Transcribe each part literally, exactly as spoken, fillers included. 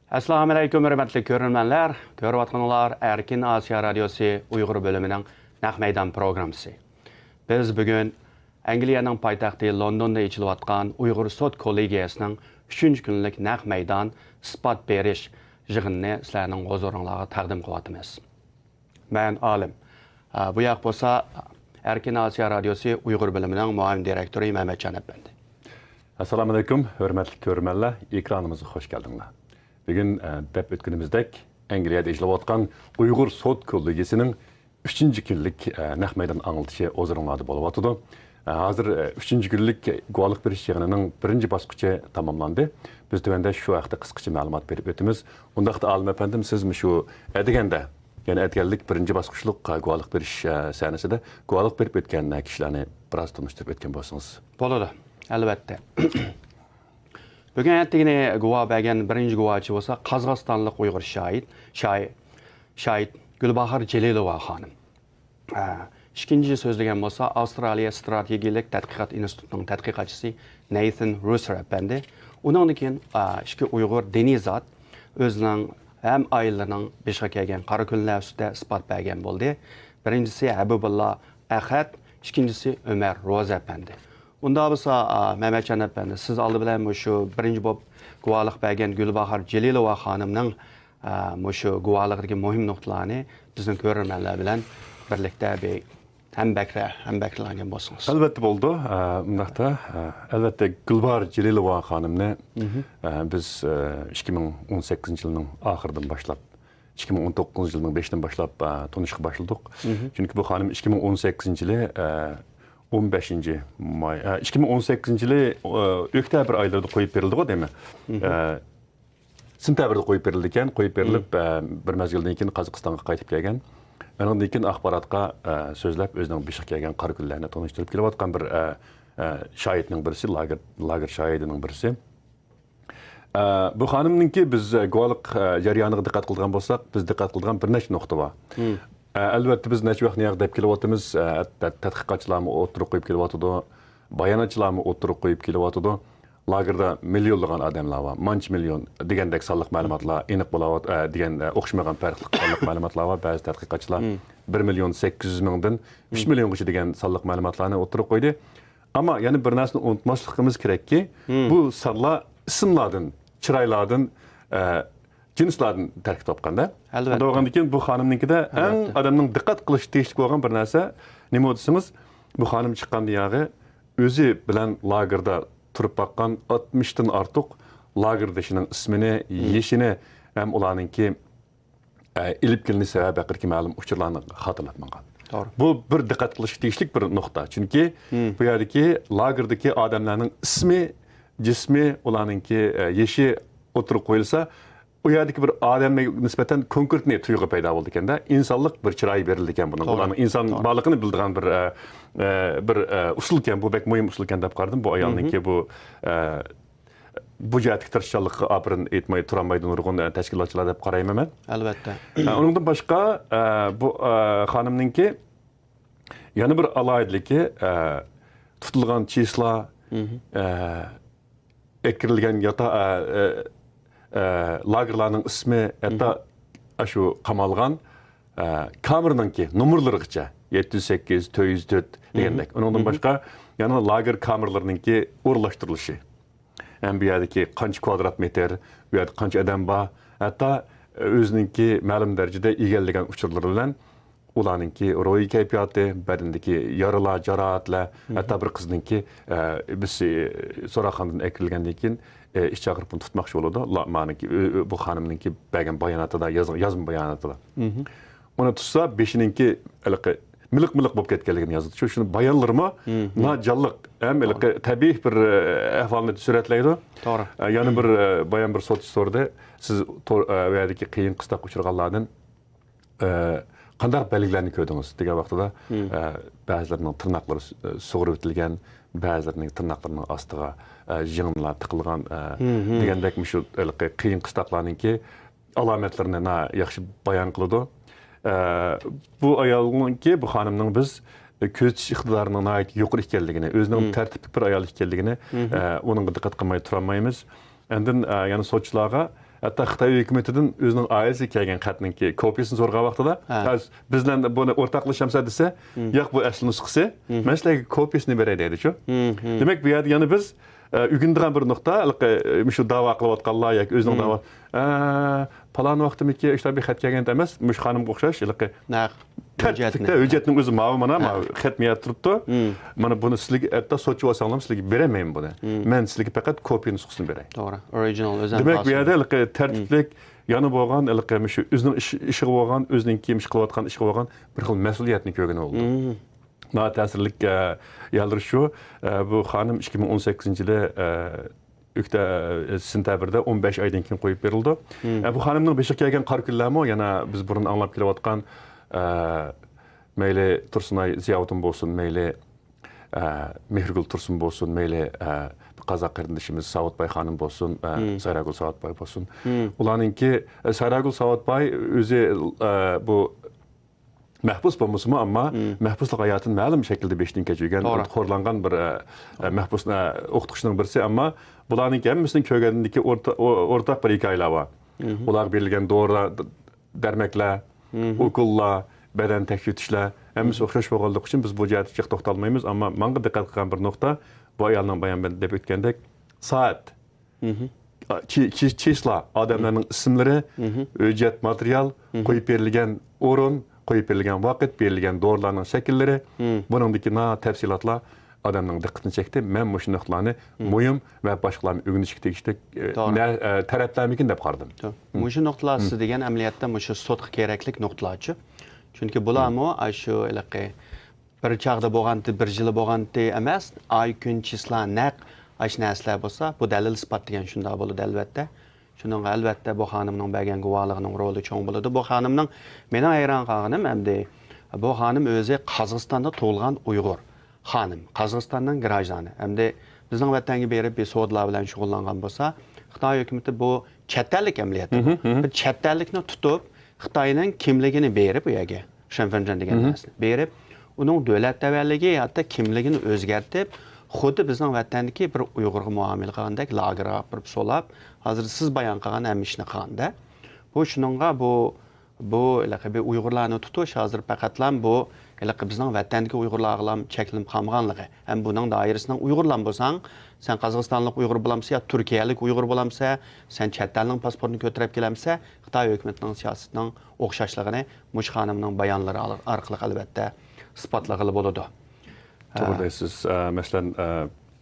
ئەسسالامۇئەلەيكۇم، ھۆرمەتلىك كۆرۈرمەنلەر. كۆرۈۋاتقىنىڭلار ئەركىن ئاسىيا رادىيوسى ئۇيغۇر بۆلۈمىنىڭ نەق مەيدان پروگراممىسى. بىز بۈگۈن ئەنگلىيەنىڭ پايتەختى لوندوندا ئېچىلىۋاتقان ئۇيغۇر سوت كوللېگىيەسىنىڭ ئۈچىنچى كۈنلۈك نەق مەيدان ئىسپات بېرىش يىغىنىنى سىلەرنىڭ ھۇزۇرۇڭلارغا تەقدىم قىلىۋاتىمىز. مەن ئالىم. ئە، بۇ ياق بولسا ئەركىن ئاسىيا رادىيوسى ئۇيغۇر بۆلۈمىنىڭ مۇئاۋىن دىرېكتورى مەمەتجان ئەپەندى. ئەسسالامۇئەلەيكۇم، ھۆرمەتلىك كۆرۈرمەنلەر، ئېكرانىمىزغا خوش كەلدىڭلار. بۈگۈن، ئە، دەپ ئۆتكىنىمىزدەك، ئەنگلىيەدە ئېچىلىۋاتقان ئۇيغۇر سوت كوللېگىيەسىنىڭ ئۈچىنچى كۈنلۈك، ئە، نەق مەيدان ئاڭلىتىشى ھۇزۇرۇڭلاردا بولۇۋاتىدۇ. ئە، ھازىر، ئە، ئۈچىنچى كۈنلۈك گۇۋاھلىق بېرىش يىغىنىنىڭ بىرىنچى باسقۇچى تاماملاندى. بىز تۆۋەندە شۇ ھەقتە قىسقىچە مەلۇمات بېرىپ ئۆتىمىز. ئۇنداقتا ئالىم ئەپەندىم، سىز مۇشۇ ئەتىگەندە، يەنى ئەتىگەنلىك بىرىنچى باسقۇچلۇق، ئە، گۇۋاھلىق بېرىش، ئە، سەھنىسىدە گۇۋاھلىق بېرىپ ئۆتكەن، ئە، كىشىلەرنى بىراز تونۇشتۇرۇپ ئۆتكەن بولسىڭىز. بولىدۇ، ئەلۋەتتە. بۈگۈن ئەتىگىنى گۇۋاھ بەرگەن بىرىنچى گۇۋاھچى بولسا قازاقىستانلىق ئۇيغۇر شاھىت، شاھىت، شاھىت گۈلباھار جېلىلوۋا خانىم. ئە، ئىككىنچى سۆزلىگەن بولسا ئاۋسترالىيە ستراتېگىيەلىك تەتقىقات ئىنستىتۇتىنىڭ تەتقىقاتچىسى نەيسەن رۇسېر ئەپەندى. ئۇنىڭدىن كېيىن، ئە، ئىككى ئۇيغۇر دىنىي زات ئۆزىنىڭ ھەم ئائىلىلىرىنىڭ بېشىغا كەلگەن قارا كۈنلەر ئۈستىدە ئىسپات بەرگەن بولدى. بىرىنچىسى ھەبىبۇللا ئەخەت، ئىككىنچىسى ئۆمەر روزى ئەپەندى. ئۇنداق بولسا، ئا، مەمەتجان ئەپەندى، سىز ئالدى بىلەن مۇشۇ بىرىنچى بولۇپ گۇۋاھلىق بەرگەن گۈلباھار جېلىلوۋا خانىمنىڭ، ئا، مۇشۇ گۇۋاھلىقىدىكى مۇھىم نۇقتىلارنى بىزنىڭ كۆرۈرمەنلەر بىلەن بىرلىكتە بىر ھەمبەكرە-، ھەمبەكرىلەنگەن بولسىڭىز. ئەلۋەتتە بولىدۇ. ئا، ئۇنداقتا، ئا، ئەلۋەتتە گۈلباھار جېلىلوۋا خانىمنى، ئا، بىز، ئا، ئىككى مىڭ ئون سەككىزىنچى يىلنىڭ ئاخىرىدىن باشلاپ، ئىككى مىڭ ئون توققۇزىنچى يىلنىڭ بېشىدىن باشلاپ، ئا، تونۇشقا باشلىدۇق. چۈنكى بۇ خانىم ئىككى مىڭ ئون سەككىزىنچى يىلى، ئا، ئون بەشىنچى ماي، ئە، ئىككى مىڭ ئون سەككىنچى يىلى، ئە، ئۆكتەبىر ئايلىرىدا قويۇپ بېرىلدىغۇ دەيمەن. ئە، سېنتەبىردە قويۇپ بېرىلدىكەن، قويۇپ بېرىلىپ، ئە، بىر مەزگىلدىن كېيىن قازاقىستانغا قايتىپ كەلگەن. ئانىڭدىن كېيىن ئاخباراتقا، ئە، سۆزلەپ، ئۆزىنىڭ بېشىغا كەلگەن قارا كۈنلەرنى تونۇشتۇرۇپ كېلىۋاتقان بىر، ئە، ئە، شاھىتنىڭ بىرسى، لاگېر، لاگېر شاھىتىنىڭ بىرسى. ئە، بۇ خانىمنىڭكى بىز، ئە، گۇۋاھلىق، ئە، جەريانىغا دىققەت قىلىدىغان بولساق، بىز دىققەت قىلىدىغان بىر نەچچە نۇقتا بار. ئە، ئەلۋەتتە، بىز نەچچە ۋاقىت نېياغ دەپ كېلىۋاتىمىز. ئە، تەت-، تەتقىقاتچىلارمۇ ئوتتۇرىغا قويۇپ كېلىۋاتىدۇ، باياناتچىلارمۇ ئوتتۇرىغا قويۇپ كېلىۋاتىدۇ. لاگېردا مىليونلىغان ئادەملەر بار، مانچە مىليون دېگەندەك سانلىق مەلۇماتلار ئېنىق بولاۋات-، ئە، دېگەن، ئە، ئوخشىمىغان پەرقلىق سانلىق مەلۇماتلار بار. بەزى تەتقىقاتچىلار بىر مىليون سەككىز يۈز مىڭدىن ئۈچ مىليونغىچە دېگەن سانلىق مەلۇماتلارنى ئوتتۇرىغا قويدى. ئەمما يەنە بىر نەرسىنى ئۇنتۇماسلىقىمىز كېرەككى، بۇ سانلار ئىسىملاردىن، چىرايلاردىن، ئە، جىنسلاردىن تەركىب تاپقاندا. ئەلۋەتتە. ئۇنداق بولغاندىن كېيىن بۇ خانىمنىڭكىدە ئەڭ ئادەمنىڭ دىققەت قىلىشى تېگىشلىك بولغان بىر نەرسە نېمە دېسىڭىز، بۇ خانىم چىققاندىن ياغى ئۆزى بىلەن لاگېردا تۇرۇپ باققان ئاتمىشتىن ئارتۇق لاگېردىشىنىڭ ئىسمىنى، يېشىنى ھەم ئۇلارنىڭكى ئە، ئېلىپ كېلىنىش سەۋەبى ھەققىدىكى مەلۇم ئۇچۇرلارنى خاتىرىلەپ ماڭغان. توغرا. بۇ بىر دىققەت قىلىشقا تېگىشلىك بىر نۇقتا. چۈنكى بۇ يەردىكى لاگېردىكى ئادەملەرنىڭ ئىسمى، جىسمى، ئۇلارنىڭكى، ئە، يېشى ئوتتۇرىغا قويۇلسا، ئۇ يەردىكى بىر ئادەمگە نىسبەتەن كونكرېتنى تۇيغۇ پەيدا بولىدىكەندە، ئىنسانلىق بىر چىراي بېرىلىدىكەن بۇنىڭغا. توغرا. ئۇلارنىڭ ئىنسان بارلىقىنى بىلىدىغان بىر، ئە، ئە، بىر، ئە، ئۇسۇلكەن. بۇ بەك مۇھىم ئۇسۇلكەن دەپ قارىدىم. بۇ ئايالنىڭكى بۇ، ئە، بۇ جەھەتتىكى تىرىشچانلىقىغا ئاپىرىن ئېيتماي تۇرالمايدۇ نۇرغۇن، ئە، تەشكىلاتچىلار دەپ قارايمەن مەن. ئەلۋەتتە. ئە، ئۇنىڭدىن باشقا، ئە، بۇ، ئە، خانىمنىڭكى يەنە بىر ئالاھىدىلىكى، ئە، تۇتۇلغان چىسلا، ئە، ئەكىرىلگەن ياتا-، ئە، ئە، ئە، لاگېرلارنىڭ ئىسمى، ھەتتا ئاشۇ قامالغان، ئە، كامېرنىڭكى نومۇرلىرىغىچە، يەتتە يۈز سەككىز، تۆت يۈز تۆت دېگەندەك. ئۇنىڭدىن باشقا يەنە لاگېر كامېرلىرىنىڭكى ئورۇنلاشتۇرۇلۇشى. ھەم بۇ يەردىكى قانچە كۋادرات مېتىر، بۇ يەردە قانچە ئادەم بار، ھەتتا ئۆزىنىڭكى مەلۇم دەرىجىدە ئىگىلىگەن ئۇچۇرلىرى بىلەن ئۇلارنىڭكى روھىي كەيپىياتى، بەدىنىدىكى يارىلار، جاراھەتلەر، ھەتتا بىر قىزنىڭكى، ئە، بىز، ئە، سوراقخانىدىن ئەكىرىلگەندىن كېيىن، ئە، ئىچ ئاغرىپ ئۇنى تۇتماقچى بولىدۇ. لا-، مانىڭكى، ئۆ-، ئۆ-، بۇ خانىمنىڭكى بەرگەن باياناتىدا، يازغان يازما باياناتىدا. ئۇنى تۇتسا، بېشىنىڭكى ھېلىقى مىلىق-مىلىق بولۇپ كەتكەنلىكىنى يازىدۇ. شۇ، شۇنى بايانلىرىمۇ ناجانلىق ھەم ھېلىقى تەبىئىي بىر، ئە، ئەھۋالنى سۈرەتلەيدۇ. توغرا. ئە، يەنە بىر، ئە، بايان بىر سوتچى سورىدى. سىز تور-، ئە، بۇ يەردىكى قىيىن قىستاققا ئۇچرىغانلاردىن، ئە، قانداق بەلگىلەرنى كۆردىڭىز؟ دېگەن ۋاقتىدا، ئە، بەزىلىرىنىڭ تىرناقلىرى سۇ-، ئە، سۇغۇرۇۋېتىلگەن، بەزىلىرىنىڭ تىرناقلىرىنىڭ ئاستىغا، ئە، يىڭنىلار تىقىلغان، ئە، دېگەندەك مۇشۇ ھېلىقى قىيىن قىستاقلارنىڭكى ئالامەتلىرىنى ناھايىتى ياخشى بايان قىلىدۇ. ئە، بۇ ئايالنىڭكى، بۇ خانىمنىڭ بىز كۆزىتىش ئىقتىدارىنىڭ ناھايىتى يۇقىرى ئىكەنلىكىنى، ئۆزىنىڭ تەرتىپلىك بىر ئايال ئىكەنلىكىنى، ئە، ئۇنىڭغا دىققەت قىلماي تۇرالمايمىز. ئاندىن، ئە، يەنە سوتچىلارغا، ھەتتا خىتاي ھۆكۈمىتىدىن ئۆزىنىڭ ئائىلىسىگە كەلگەن خەتنىڭكى كوپىيىسىنى سورىغان ۋاقتىدا، ھە، «بىز بىلەن بۇنى ئورتاقلىشامسەن؟» دېسە، «ياق، بۇ ئەسلى نۇسخىسى، مەن سىلەرگە كوپىيىسىنى بېرەي» دەيدىچۇ. دېمەك، بۇ يەردە يەنە بىز ئە، ئۆگىنىدىغان بىر نۇقتا، ھېلىقى، ئە، مۇشۇ داۋا قىلىۋاتقانلار ياكى ئۆزىنىڭ داۋا، ئە، پالان ۋاقتىمىكى ئىشتا بىر خەت كەلگەن ئەمەس، مۇشۇ خانىمغا ئوخشاش، ھېلىقى تەرتىپلىكتە ھۆججەتنىڭ ئۆزى ماۋۇ، مانا، ماۋۇ خەت مۇيەردە تۇرۇپتۇ. مانا بۇنى سىزلەرگە ھەتتا سوتچى بولساڭلارمۇ سىزلەرگە بېرەلمەيمەن بۇنى. مەن سىزلەرگە پەقەت كوپىيە نۇسخىسىنى بېرەي. توغرا. ئورىگىنال ئۆزى. دېمەك، بۇ يەردە ھېلىقى تەرتىپلىك، يەنە بولغان، ھېلىقى مۇشۇ ئۆزىنىڭ ئىش-، ئىشىغا بولغان، ئۆزىنىڭكى مۇشۇ قىلىۋاتقان ئىشىغا بولغان بىر خىل مەسئۇلىيەتنى كۆرگىلى بولىدۇ. ناتەسىرلىك، ئە، يەرلىرى شۇ، ئە، بۇ خانىم ئىككى مىڭ ئون سەككىزىنچى يىلى، ئە، ئۆكتە-، ئە، سېنتەبىردە ئون بەش ئايدىن كېيىن قويۇپ بېرىلىدۇ. ئە، بۇ خانىمنىڭ بېشىغا كەلگەن قارا كۈنلەرمۇ يەنە بىز بۇرۇن ئاڭلاپ كېلىۋاتقان، ئە، مەيلى تۇرسۇنئاي زىياۋۇدۇن بولسۇن، مەيلى، ئە، مېھرىگۈل تۇرسۇن بولسۇن، مەيلى، ئە، قازاق قېرىندىشىمىز ساۋۇتباي خانىم بولسۇن، ئە، سايراگۈل ساۋۇتباي بولسۇن. ئۇلارنىڭكى، ئە، سايراگۈل ساۋۇتباي ئۆزى، ئە، بۇ مەھبۇس بولمىسىمۇ، ئەمما مەھبۇسلۇق ھاياتىنى مەلۇم شەكىلدە بېشىدىن كەچۈرگەن، توغرا، خورلانغان بىر، ئە، ئە، مەھبۇس، ئە، ئوقۇتقۇچىنىڭ بىرسى. ئەمما بۇلارنىڭكى ھەممىسىنىڭ كۆرگەندىكى ئورتا-، ئو-، ئورتاق بىر ھېكايىلەر بار. ئۇلارغا بېرىلگەن دورىلار، دەرمەكلەر، ئوكۇللار، بەدەن تەكشۈرتۈشلەر، ھەممىسى ئوخشاش بولغانلىقى ئۈچۈن بىز بۇ جەھەتتە جىق توختالمايمىز. ئەمما ماڭا دىققەت قىلغان بىر نۇقتا، بۇ ئايالنىڭ بايان بەن-، دەپ ئۆتكەندەك، سائەت، چى-، چى-، چىسلا، ئادەملەرنىڭ ئىسىملىرى، ھۆججەت ماتېرىيال، قويۇپ بېرىلگەن ئورۇن، قويۇپ بېرىلگەن ۋاقىت، بېرىلگەن دورىلارنىڭ شەكىللىرى، بۇنىڭدىكى ناھايىتى تەپسىلاتلار ئادەمنىڭ دىققىتىنى چەكتى. مەن مۇشۇ نۇقتىلارنى مۇھىم ۋە باشقىلارمۇ ئۆگىنىشكە تېگىشلىك، ئە، توغرا، نە-، ئە، تەرەپلەرمىكىن دەپ قارىدىم. توغرا. مۇشۇ نۇقتىلار سىز دېگەن ئەمەلىيەتتە مۇشۇ سوتقا كېرەكلىك نۇقتىلارچۇ. چۈنكى بۇلارمۇ ئاشۇ ھېلىقى بىر چاغدا بولغانتى، بىر يىلى بولغانتى ئەمەس، ئاي، كۈن، چىسلا، نەق، ئاشۇ نەرسىلەر بولسا، بۇ دەلىل-ئىسپات دېگەن شۇنداق بولىدۇ، ئەلۋەتتە. شۇنىڭغا، ئەلۋەتتە، بۇ خانىمنىڭ بەرگەن گۇۋاھلىقىنىڭ رولى چوڭ بولىدۇ. بۇ خانىمنىڭ، مېنىڭ ھەيران قالغىنىم، ئەمدى بۇ خانىم ئۆزى قازاقىستاندا تۇغۇلغان ئۇيغۇر خانىم، قازاقىستاننىڭ گراژدانى. ئەمدى بىزنىڭ ۋەتەنگە بېرىپ، بىر سودىلار بىلەن شۇغۇللانغان بولسا، خىتاي ھۆكۈمىتى بۇ چەت ئەللىك ئەمەلىيەتتە، بىر چەت ئەللىكنى تۇتۇپ، خىتاينىڭ كىملىكىنى بېرىپ، ئۇ يەرگە شېنفېنجېن دېگەن نەرسىنى بېرىپ، ئۇنىڭ دۆلەت تەۋەلىكى، ھەتتا كىملىكىنى ئۆزگەرتىپ، خۇددى بىزنىڭ ۋەتەندىكى بىر ئۇيغۇرغا مۇئامىلە قىلغاندەك لاگېرغا ئاپىرىپ سولاپ، ھازىر سىز بايان قىلغان ھەممە ئىشنى قىلغاندا، بۇ شۇنىڭغا بۇ، بۇ ھېلىقى بىر ئۇيغۇرلارنى تۇتۇش ھازىر پەقەتلا بۇ ھېلىقى بىزنىڭ ۋەتەندىكى ئۇيغۇرلارغىلا چەكلىنىپ قالمىغانلىقى، ھەم بۇنىڭ دائىرىسىنىڭ ئۇيغۇرلارمۇ بولساڭ، سەن قازاقىستانلىق ئۇيغۇر بولامسەن يا تۈركىيەلىك ئۇيغۇر بولامسەن، سەن چەت ئەلنىڭ پاسپورتىنى كۆتۈرۈپ كېلەمسەن، خىتاي ھۆكۈمىتىنىڭ سىياسىتىنىڭ ئوخشاشلىقىنى مۇشۇ خانىمنىڭ بايانلىرى ئار-، ئارقىلىق ئەلۋەتتە ئىسپاتلىغىلى بولىدۇ. توغرا دەيسىز. ئە، مەسىلەن، ئە،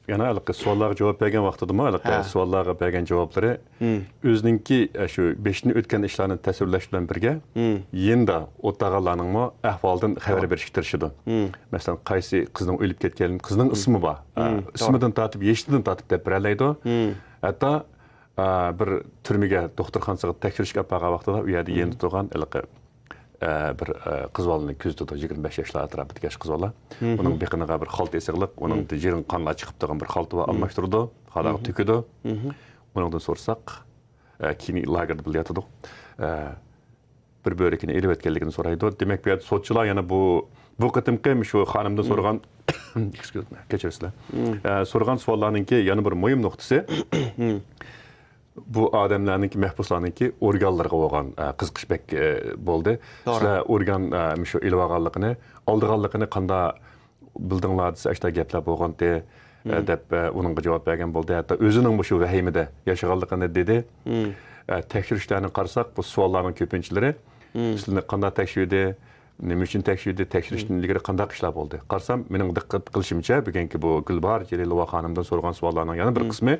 يەنە ھېلىقى سوئاللارغا جاۋاب بەرگەن ۋاقتىدىمۇ، ھېلىقى سوئاللارغا بەرگەن جاۋابلىرى ئۆزىنىڭكى، ئە، شۇ بېشىدىن ئۆتكەن ئىشلارنى تەسۋىرلەش بىلەن بىرگە، يېنىدا ئولتۇرغانلارنىڭمۇ ئەھۋالىدىن خەۋەر بېرىشكە تىرىشىدۇ. مەسىلەن، قايسى قىزنىڭ ئۆلۈپ كەتكەن، قىزنىڭ ئىسمى بار. ئە، ئىسمىدىن تارتىپ، يېشىدىن تارتىپ دەپ بېرەلەيدۇ. ھەتتا ئا، بىر تۈرمىگە، دوختۇرخانىسىغا تەكشۈرۈشكە ئاپارغان ۋاقتىدا، ئۇ يەردە يېنىدا تۇرغان ھېلىقى، ئە، بىر، ئە، قىز بالىنى كۆزىتىدۇ، يىگىرمە بەش ياشلار ئەتراپىدىكى ياش قىز بالا. ئۇنىڭ بېقىنىغا بىر خالتا ئېسىقلىق، ئۇنىڭ يىرىڭ قانلار چىقىپ تۇرغان بىر خالتا بار، ئالماشتۇرىدۇ، خالاغا تۆكىدۇ. ئۇنىڭدىن سورىساق، ئە، كېيىن لاگېردا بىللە ياتىدۇق. ئە، بىر بۆرىكىنى ئېلىۋەتكەنلىكىنى سورايدۇ. دېمەك، بۇ يەردە سوتچىلار يەنە بۇ، بۇ قېتىمقى مۇشۇ خانىمدىن سورىغان، excuse me، كەچۈرەسىلەر. ئە، سورىغان سوئاللارنىڭكى يەنە بىر مۇھىم نۇقتىسى، بۇ ئادەملەرنىڭكى، مەھبۇسلارنىڭكى ئورگانلىرىغا بولغان، ئە، قىزىقىش بەك، ئە، بولدى. سىلەر ئورگان، ئە، مۇشۇ ئېلىۋالغانلىقىنى، ئالىدىغانلىقىنى قانداق بىلدىڭلار دېسە، ئاشۇنداق گەپلەر بولغانتى، ئە، دەپ، ئە، ئۇنىڭغا جاۋاب بەرگەن بولدى. ھەتتا ئۆزىنىڭ مۇشۇ ۋەھىمىدە ياشىغانلىقىنى دېدى. ئە، تەكشۈرۈشلەرنى قارىساق، بۇ سوئاللارنىڭ كۆپىنچىلىرى، سىلىنى قانداق تەكشۈردى، نېمە ئۈچۈن تەكشۈردى، تەكشۈرۈشتىن ئىلگىرى قانداق ئىشلار بولدى؟ قارىسام، مېنىڭ دىققەت قىلىشىمچە، بۈگۈنكى بۇ گۈلباھار جېلىلوۋا خانىمدىن سورىغان سوئاللارنىڭ يەنە بىر قىسمى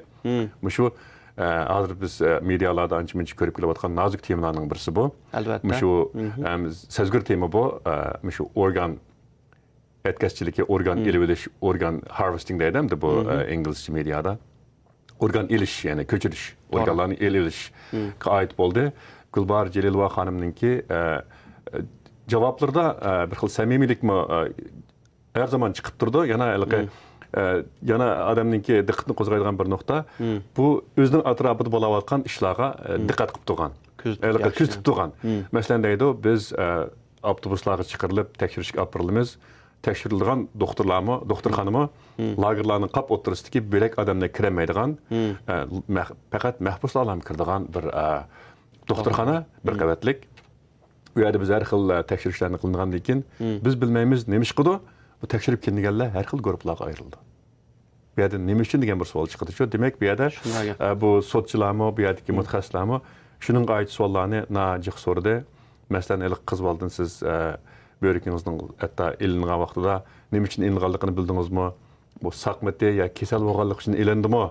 مۇشۇ، ئە، ھازىر بىز، ئە، مېدىيالاردا ئانچە-مۇنچە كۆرۈپ كېلىۋاتقان نازۇك تېمىلارنىڭ بىرسى بۇ. ئەلۋەتتە. مۇشۇ، ئەم، سەزگۈر تېما بۇ، ئە، مۇشۇ ئورگان ئەتكەسچىلىكى، ئورگان ئېلىۋېلىش، ئورگان ھارۋېستىنگ دەيدۇ ئەمدى بۇ، ئە، ئىنگلىزچە مېدىيادا. ئورگان ئېلىش، يەنى كۆچۈرۈش، توغرا، ئورگانلارنى ئېلىۋېلىشقا ئائىت بولدى. گۈلباھار جېلىلوۋا خانىمنىڭكى، ئە، جاۋابلىرىدا، ئە، بىر خىل سەمىمىيلىكمۇ، ئە، ھەر زامان چىقىپ تۇرىدۇ. يەنە ھېلىقى، ئە، يەنە ئادەمنىڭكى دىققىتىنى قوزغايدىغان بىر نۇقتا، بۇ ئۆزىنىڭ ئەتراپىدا بولۇۋاتقان ئىشلارغا، ئە، دىققەت قىلىپ تۇرغان. ھېلىقى كۆزىتىپ تۇرغان. مەسىلەن، دەيدۇ، بىز، ئە، ئاپتوبۇسلارغا چىقىرىلىپ تەكشۈرۈشكە ئاپىرىلىمىز. تەكشۈرۈلىدىغان دوختۇرلارمۇ، دوختۇرخانىمۇ لاگېرلارنىڭ قاپ ئوتتۇرىسىدىكى بۆلەك ئادەملەر كىرەلمەيدىغان، ئە، مەخ-، پەقەت مەھبۇسلارلا كىرىدىغان بىر، ئە، دوختۇرخانا، بىر قەۋەتلىك. ئۇ يەردە بىز ھەر خىل، ئە، تەكشۈرۈشلەرنى قىلىنغاندىن كېيىن، بىز بىلمەيمىز، نېمە ئىش قىلىدۇ؟ بۇ تەكشۈرۈپ كېلىنگەنلەر ھەر خىل گۇرۇپپىلارغا ئايرىلىدۇ. بۇ يەردە نېمە ئۈچۈن دېگەن بىر سوئال چىقىدۇ شۇ. دېمەك، بۇ يەردە، ئە، بۇ سوتچىلارمۇ، بۇ يەردىكى مۇتەخەسسىسلەرمۇ شۇنىڭغا ئائىت سوئاللارنى ناھايىتى جىق سورىدى. مەسىلەن، ھېلىقى قىز بالىدىن سىز، ئە، بۆرىكىڭىزنىڭ ھەتتا ئېلىنغان ۋاقتىدا نېمە ئۈچۈن ئېلىنغانلىقىنى بىلدىڭىزمۇ؟ بۇ ساقمىتى يا كېسەل بولغانلىقى ئۈچۈن ئېلىندىمۇ؟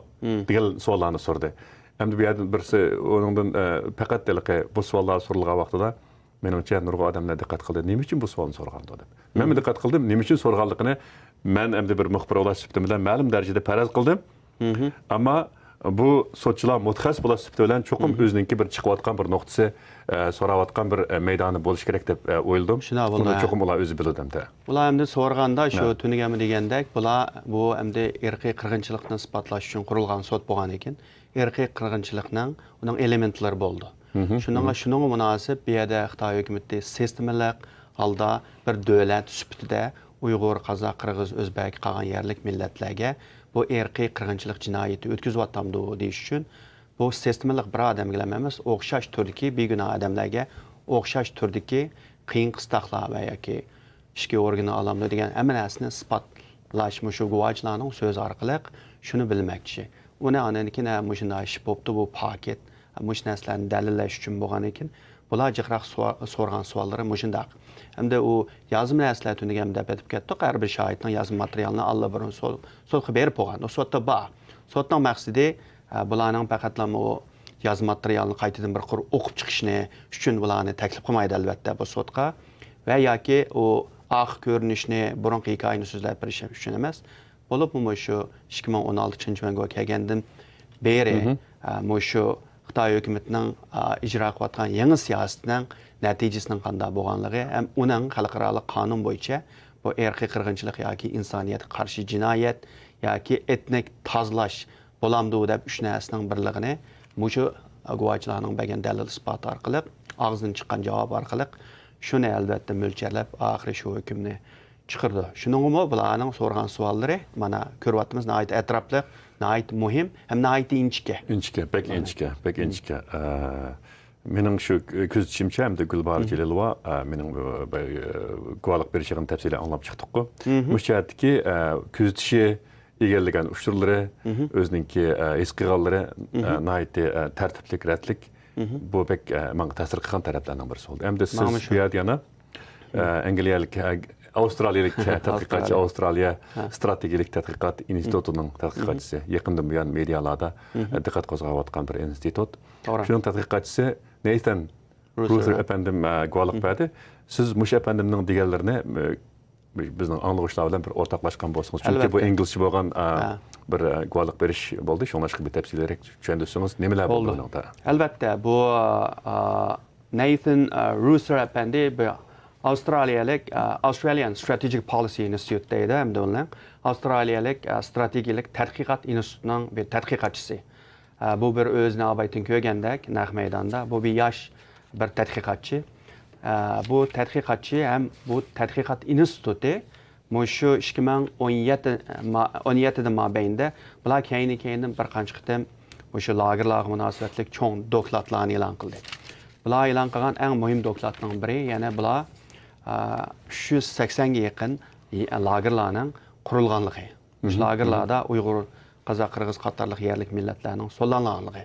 دېگەن سوئاللارنى سورىدى. ئەمدى بۇ يەردىن بىرسى ئۇنىڭدىن، ئە، پەقەت ھېلىقى بۇ سوئاللار سورىلغان ۋاقتىدا، مېنىڭچە، نۇرغۇن ئادەملەر دىققەت قىلدى، نېمە ئۈچۈن بۇ سوئالنى سورىغاندۇ دەپ. مەنمۇ دىققەت قىلدىم، نېمە ئۈچۈن سورىغانلىقىنى مەن ئەمدى بىر مۇخبىر بولۇش سۈپىتىم بىلەن مەلۇم دەرىجىدە پەرەز قىلدىم. ئەمما بۇ سوتچىلار مۇتەخەسسىس بولۇش سۈپىتى بىلەن چوقۇم ئۆزىنىڭكى بىر چىقىۋاتقان بىر نۇقتىسى، ئە، سوراۋاتقان بىر، ئە، مەيدانى بولۇشى كېرەك دەپ، ئە، ئويلىدىم. شۇنداق بولدى، بۇنى ھە. چوقۇم ئۇلار ئۆزى بىلىدۇ ئەمدى. ئۇلار ئەمدى سورىغاندا شۇ ھە. تۈنۈگۈنمۇ دېگەندەك، بۇلار بۇ ئەمدى ئىرقىي قىرغىنچىلىقنى ئىسپاتلاش ئۈچۈن قۇرۇلغان سوت بولغان ئىكەن. ئىرقىي قىرغىنچىلىقنىڭ ئۇنىڭ ئېلېمېنتلىرى بولىدۇ. شۇنىڭغا، شۇنىڭغا مۇناسىپ بۇ يەردە خىتاي ھۆكۈمىتى سىستېمىلىق ھالدا بىر دۆلەت سۈپىتىدە ئۇيغۇر، قازاق، قىرغىز، ئۆزبەك، قالغان يەرلىك مىللەتلەرگە بۇ ئىرقىي قىرغىنچىلىق جىنايىتى ئۆتكۈزۈۋاتامدۇ دېيىش ئۈچۈن، بۇ سىستېمىلىق بىر ئادەمگىلا ئەمەس، ئوخشاش تۈردىكى بىگۇناھ ئادەملەرگە ئوخشاش تۈردىكى قىيىن قىستاقلار ۋە ياكى ئىچكى ئورگىنى ئالامدۇ دېگەن ھەممە نەرسىنى ئىسپاتلاش، مۇشۇ گۇۋاچىلارنىڭ سۆزى ئارقىلىق شۇنى بىلمەكچى. ئۇنى ئاندىن كېيىن، ھە، مۇشۇنداق ئىش بوپتۇ، بۇ پاكىت، ھە، مۇشۇ نەرسىلەرنى دەلىللەش ئۈچۈن بولغاندىن كېيىن، بۇلار جىقراق سوئا-، سورىغان سوئاللىرى مۇشۇنداق. ئەمدى ئۇ يازما نەرسىلەر تۈنۈگۈن دەپ ئۆتۈپ كەتتۇق. ھەر بىر شاھىتنىڭ يازما ماتېرىيالىنى ئاللىبۇرۇن سول-، سوتقا بېرىپ بولغان. ئۇ سوتتا بار. سوتنىڭ مەقسىتى، ھە، بۇلارنىڭ پەقەتلا ئۇ يازما ماتېرىيالنى قايتىدىن بىر قۇر ئوقۇپ چىقىشنى ئۈچۈن بۇلارنى تەكلىپ قىلمايدۇ، ئەلۋەتتە، بۇ سوتقا. ۋە ياكى ئۇ ئارقا كۆرۈنۈشنى، بۇرۇنقى ھېكايىنى سۆزلەپ بېرىش ئۈچۈن ئەمەس. بولۇپمۇ مۇشۇ ئىككى مىڭ ئون ئالتىنچى يىل جۇڭگوغا كەلگەندىن بېرى، ئە، مۇشۇ خىتاي ھۆكۈمىتىنىڭ، ئە، ئىجرا قىلىۋاتقان يېڭى سىياسىتىنىڭ نەتىجىسىنىڭ قانداق بولغانلىقى ھەم ئۇنىڭ خەلقئارالىق قانۇن بويىچە بۇ ئىرقىي قىرغىنچىلىق ياكى ئىنسانىيەتكە قارشى جىنايەت ياكى ئېتنىك تازىلاش بولامدۇ دەپ ئۈچ نەرسىنىڭ بىرلىكىنى مۇشۇ گۇۋاچىلارنىڭ بەرگەن دەلىل ئىسپاتى ئارقىلىق، ئاغزىدىن چىققان جاۋاب ئارقىلىق شۇنى ئەلۋەتتە مۆلچەرلەپ، ئاخىرى شۇ ھۆكۈمنى چىقىرىدۇ. شۇنىڭغىمۇ بۇلارنىڭ سورىغان سوئاللىرى، مانا، كۆرۈۋاتىمىز، ناھايىتى ئەتراپلىق، ناھايىتى مۇھىم ھەم ناھايىتى ئىنچىكە. ئىنچىكە، بەك ئىنچىكە، بەك ئىنچىكە. ئە، مېنىڭ شۇ كۆزىتىشىمچە، ئەمدى گۈلباھار جېلىلوۋا، ئە، مېنىڭ، ئە، بە-، ئە، گۇۋاھلىق بېرىش يىغىنى تەپسىلىي ئاڭلاپ چىقتۇققۇ. مۇشۇ جەھەتتىكى، ئە، كۆزىتىشى، ئىگىلىگەن ئۇچۇرلىرى، ئۆزىنىڭكى، ئە، ھېس قىلغانلىرى، ئە، ناھايىتى، ئە، تەرتىپلىك، رەتلىك. بۇ بەك، ئە، ماڭا تەسىر قىلغان تەرەپلەرنىڭ بىرسى بولدى. ئەمدى سىز بۇ يەردە يەنە، ئە، ئەنگلىيەلىك، ئە، ئاۋسترالىيەلىك تەتقىقاتچى، ئاۋسترالىيە ستراتېگىيەلىك تەتقىقات ئىنستىتۇتىنىڭ تەتقىقاتچىسى. يېقىندىن بۇيان مېدىيالاردا، ئە، دىققەت قوزغاۋاتقان بىر ئىنستىتۇت. شۇنىڭ تەتقىقاتچىسى نېيسان رۇسېر ئەپەندىم، ئە، گۇۋاھلىق بەردى. سىز مۇشۇ ئەپەندىمنىڭ دېگەنلىرىنى، ئە، بىزنىڭ ئاڭلىغۇچىلار بىلەن بىر ئورتاقلاشقان بولسىڭىز. چۈنكى بۇ ئىنگلىزچە بولغان، ئە، بىر، ئە، گۇۋاھلىق بېرىش بولدى. شۇڭلاشقا بىر تەپسىلىيرەك چۈشەندۈرسىڭىز، نېمىلەر بولدى بۇنىڭدا؟ ئەلۋەتتە، بۇ، ئە، نېيسان، ئە، رۇسېر ئەپەندى بىر ئاۋسترالىيەلىك، ئە، Australian Strategic Policy Institute دەيدۇ، ئەمدى ئۇنى. ئاۋسترالىيەلىك، ئە، ستراتېگىيەلىك تەتقىقات ئىنستىتۇتىنىڭ بىر تەتقىقاتچىسى. ئە، بۇ بىر ئۆزىنى ئاۋايتىن كۆرگەندەك نەق مەيداندا. بۇ بىر ياش بىر تەتقىقاتچى. ئە، بۇ تەتقىقاتچى ھەم بۇ تەتقىقات ئىنستىتۇتى مۇشۇ ئىككى مىڭ ئون يەتتە ما-، ئون يەتتىدىن مابەينىدە بۇلار كەينى-كەينىدىن بىر قانچە قېتىم مۇشۇ لاگېرلارغا مۇناسىۋەتلىك چوڭ دوكلاتلارنى ئېلان قىلدى. بۇلار ئېلان قىلغان ئەڭ مۇھىم دوكلاتنىڭ بىرى، يەنە بۇلار، ئە، ئۈچ يۈز سەكسەنگە يېقىن لاگېرلارنىڭ قۇرۇلغانلىقى. مۇشۇ لاگېرلاردا ئۇيغۇر، قازاق، قىرغىز قاتارلىق يەرلىك مىللەتلەرنىڭ سولانغانلىقى.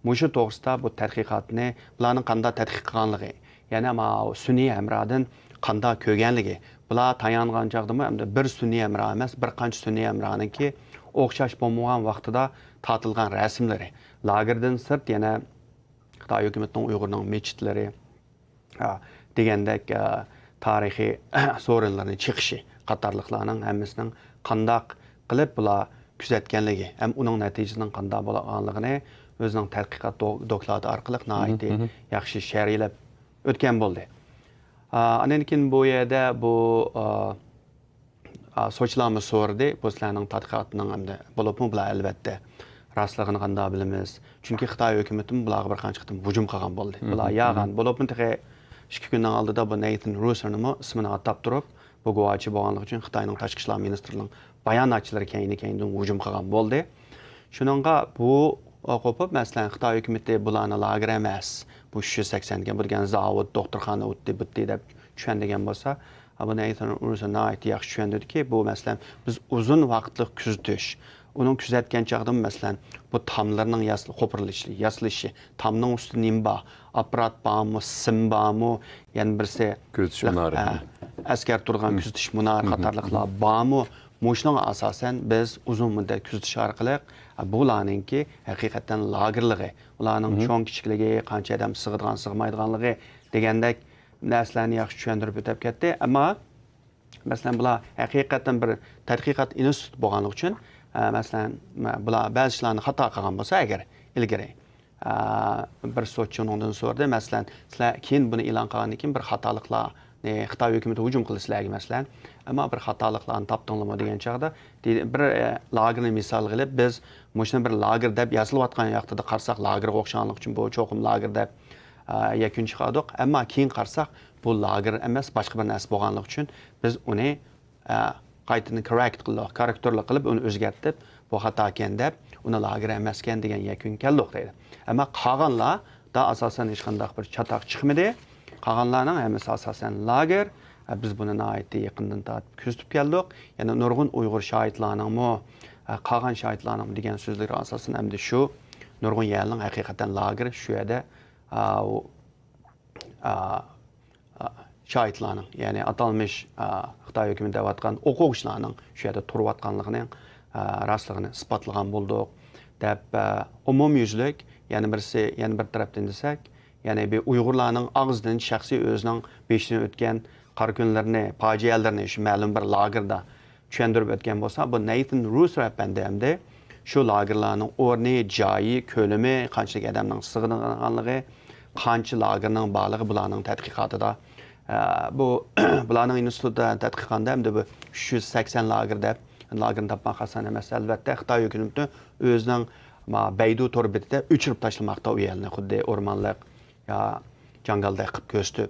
مۇشۇ توغرىسىدا بۇ تەتقىقاتنى، بۇلارنىڭ قانداق تەتقىق قىلغانلىقى، يەنە ماۋۇ سۈنئىي ھەمراھدىن قانداق كۆرگەنلىكى، بۇلار تايانغان چاغدىمۇ ئەمدى بىر سۈنئىي ھەمراھ ئەمەس، بىر قانچە سۈنئىي ھەمراھنىڭكى ئوخشاش بولمىغان ۋاقتىدا تارتىلغان رەسىملىرى، لاگېردىن سىرت يەنە خىتاي ھۆكۈمىتىنىڭ ئۇيغۇرنىڭ مەسچىتلىرى، ئا، دېگەندەك، ئا، تارىخىي سورۇنلىرىنى چېقىشى قاتارلىقلارنىڭ ھەممىسىنىڭ قانداق قىلىپ بۇلار كۆزەتكەنلىكى ھەم ئۇنىڭ نەتىجىسىنىڭ قانداق بولغانلىقىنى ئۆزىنىڭ تەتقىقات دو-، دوكلاتى ئارقىلىق ناھايىتى ياخشى شەرھلەپ ئۆتكەن بولدى. ئا، ئاندىن كېيىن بۇ يەردە بۇ، ئا، ئا، سوتچىلارمۇ سورىدى، بۇ سىلەرنىڭ تەتقىقاتىنىڭ ئەمدى، بولۇپمۇ بۇلار ئەلۋەتتە راستلىقىنى قانداق بىلىمىز؟ چۈنكى خىتاي ھۆكۈمىتىمۇ بۇلارغا بىر قانچە قېتىم ھۇجۇم قىلغان بولدى. بۇلار يالغان. بولۇپمۇ تېخى ئىككى كۈننىڭ ئالدىدا بۇ نېيسان رۇسېرنىمۇ ئىسمىنى ئاتاپ تۇرۇپ، بۇ گۇۋاھچى بولغانلىقى ئۈچۈن خىتاينىڭ تاشقى ئىشلار مىنىستىرلىرىنىڭ باياناتچىلىرى كەينى-كەينىدىن ھۇجۇم قىلغان بولدى. شۇنىڭغا بۇ قوپۇپ، مەسىلەن، خىتاي ھۆكۈمىتى بۇلارنى لاگېر ئەمەس، بۇ ئۈچ يۈز سەكسەن دېگەن، بۇ دېگەن زاۋۇت، دوختۇرخانا ئۇتتى، بۇتتى دەپ چۈشەنگەن بولسا، بۇ نېيسون رۇسو ناھايىتى ياخشى چۈشەندۈردىكى، بۇ، مەسىلەن، بىز ئۇزۇن ۋاقىتلىق كۆزىتىش، ئۇنىڭ كۆزەتكەن چاغدىمۇ، مەسىلەن، بۇ تاملىرىنىڭ ياس-، قوپۇرۇلۇشى، ياسىلىشى، تامنىڭ ئۈستىدە نېمە بار، ئاپپارات بارمۇ، سىم بارمۇ، يەنە بىرسى، كۆزىتىش مۇنارى. ھە، ئەسكەر تۇرىدىغان كۆزىتىش مۇنارى قاتارلىقلار بارمۇ؟ مۇشۇنىڭغا ئاساسەن، بىز ئۇزۇن مۇددەت كۆزىتىش ئارقىلىق، ئە، بۇلارنىڭكى ھەقىقەتەن لاگېرلىقى، ئۇلارنىڭ چوڭ كىچىكلىكى، قانچە ئادەم سىغىدىغان، سىغمايدىغانلىقى دېگەندەك نەرسىلەرنى ياخشى چۈشەندۈرۈپ ئۆتۈپ كەتتى. ئەمما، مەسىلەن، بۇلار ھەقىقەتەن بىر تەتقىقات ئىنستىتۇتى بولغانلىقى ئۈچۈن، ئە، مەسىلەن، بۇلار بەزى ئىشلارنى خاتا قىلغان بولسا ئەگەر ئىلگىرى، ئە، بىر سوتچى ئۇنىڭدىن سورىدى، مەسىلەن، سىلەر كېيىن بۇنى ئېلان قىلغاندىن كېيىن بىر خاتالىقلارنى، خىتاي ھۆكۈمىتى ھۇجۇم قىلدى سىلەرگە، مەسىلەن، ئەمما بىر خاتالىقلارنى تاپتىڭلارمۇ دېگەن چاغدا، دېدى، بىر، ئە، لاگېرنى مىسالغا ئېلىپ، بىز مۇشۇنى بىر لاگېر دەپ ياسىلىۋاتقان ۋاقتىدا قارىساق، لاگېرغا ئوخشىغانلىقى ئۈچۈن بۇ چوقۇم لاگېر دەپ، ئە، يەكۈن چىقاردۇق. ئەمما كېيىن قارىساق، بۇ لاگېر ئەمەس، باشقا بىر نەرسە بولغانلىقى ئۈچۈن بىز ئۇنى، ئە، قايتىدىن كوررېكت قىلدۇق، كوررېكتورلۇق قىلىپ ئۇنى ئۆزگەرتىپ، بۇ خاتا ئىكەن دەپ، ئۇنى لاگېر ئەمەسكەن دېگەن يەكۈنگە كەلدۇق دەيدۇ. ئەمما قالغانلاردا ئاساسەن ھېچقانداق بىر چاتاق چىقمىدى. قالغانلارنىڭ ھەممىسى ئاساسەن لاگېر. ئە، بىز بۇنى ناھايىتى يېقىندىن تارتىپ كۆزىتىپ كەلدۇق. يەنە نۇرغۇن ئۇيغۇر شاھىتلارنىڭمۇ، ئە، قالغان شاھىتلارنىڭمۇ دېگەن سۆزلىرىگە ئاساسەن ئەمدى شۇ نۇرغۇن يەرنىڭ ھەقىقەتەن لاگېر شۇ يەردە، ئە، ئۇ ئا، ئا، شاھىتلارنىڭ، يەنى ئاتالمىش، ئا، خىتاي ھۆكۈمىتى دەۋاتقان ئوقۇغۇچىلارنىڭ شۇ يەردە تۇرۇۋاتقانلىقىنىڭ، ئا، راستلىقىنى ئىسپاتلىغان بولدۇق، دەپ، ئا، ئومۇميۈزلۈك، يەنە بىرسى، يەنە بىر تەرەپتىن دېسەك، يەنى بۇ ئۇيغۇرلارنىڭ ئاغزىدىن شەخسىي ئۆزىنىڭ بېشىدىن ئۆتكەن قارا كۈنلىرىنى، پاجىئەلىرىنى شۇ مەلۇم بىر لاگېردا چۈشەندۈرۈپ ئۆتكەن بولسا، بۇ نەيسەن رۇسو ئەپەندى ئەمدى شۇ لاگېرلارنىڭ ئورنى، جايى، كۆلىمى، قانچىلىك ئادەمنىڭ سىغىدىغانلىقى، قانچە لاگېرنىڭ بارلىقى بۇلارنىڭ تەتقىقاتىدا. ئە، بۇ، بۇلارنىڭ ئىنستىتۇتتا تەتقىق قىلغاندا ئەمدى بۇ ئۈچ يۈز سەكسەن لاگېر دەپ، لاگېرنى تاپماق ئاسان ئەمەس. ئەلۋەتتە، خىتاي ھۆكۈمىتى ئۆزىنىڭ، ما، بەيدۇ تور بېتىدە ئۆچۈرۈپ تاشلىماقتا ئۇ يەرنى، خۇددى ئورمانلىق يا جاڭگالدەك قىلىپ كۆرسىتىپ.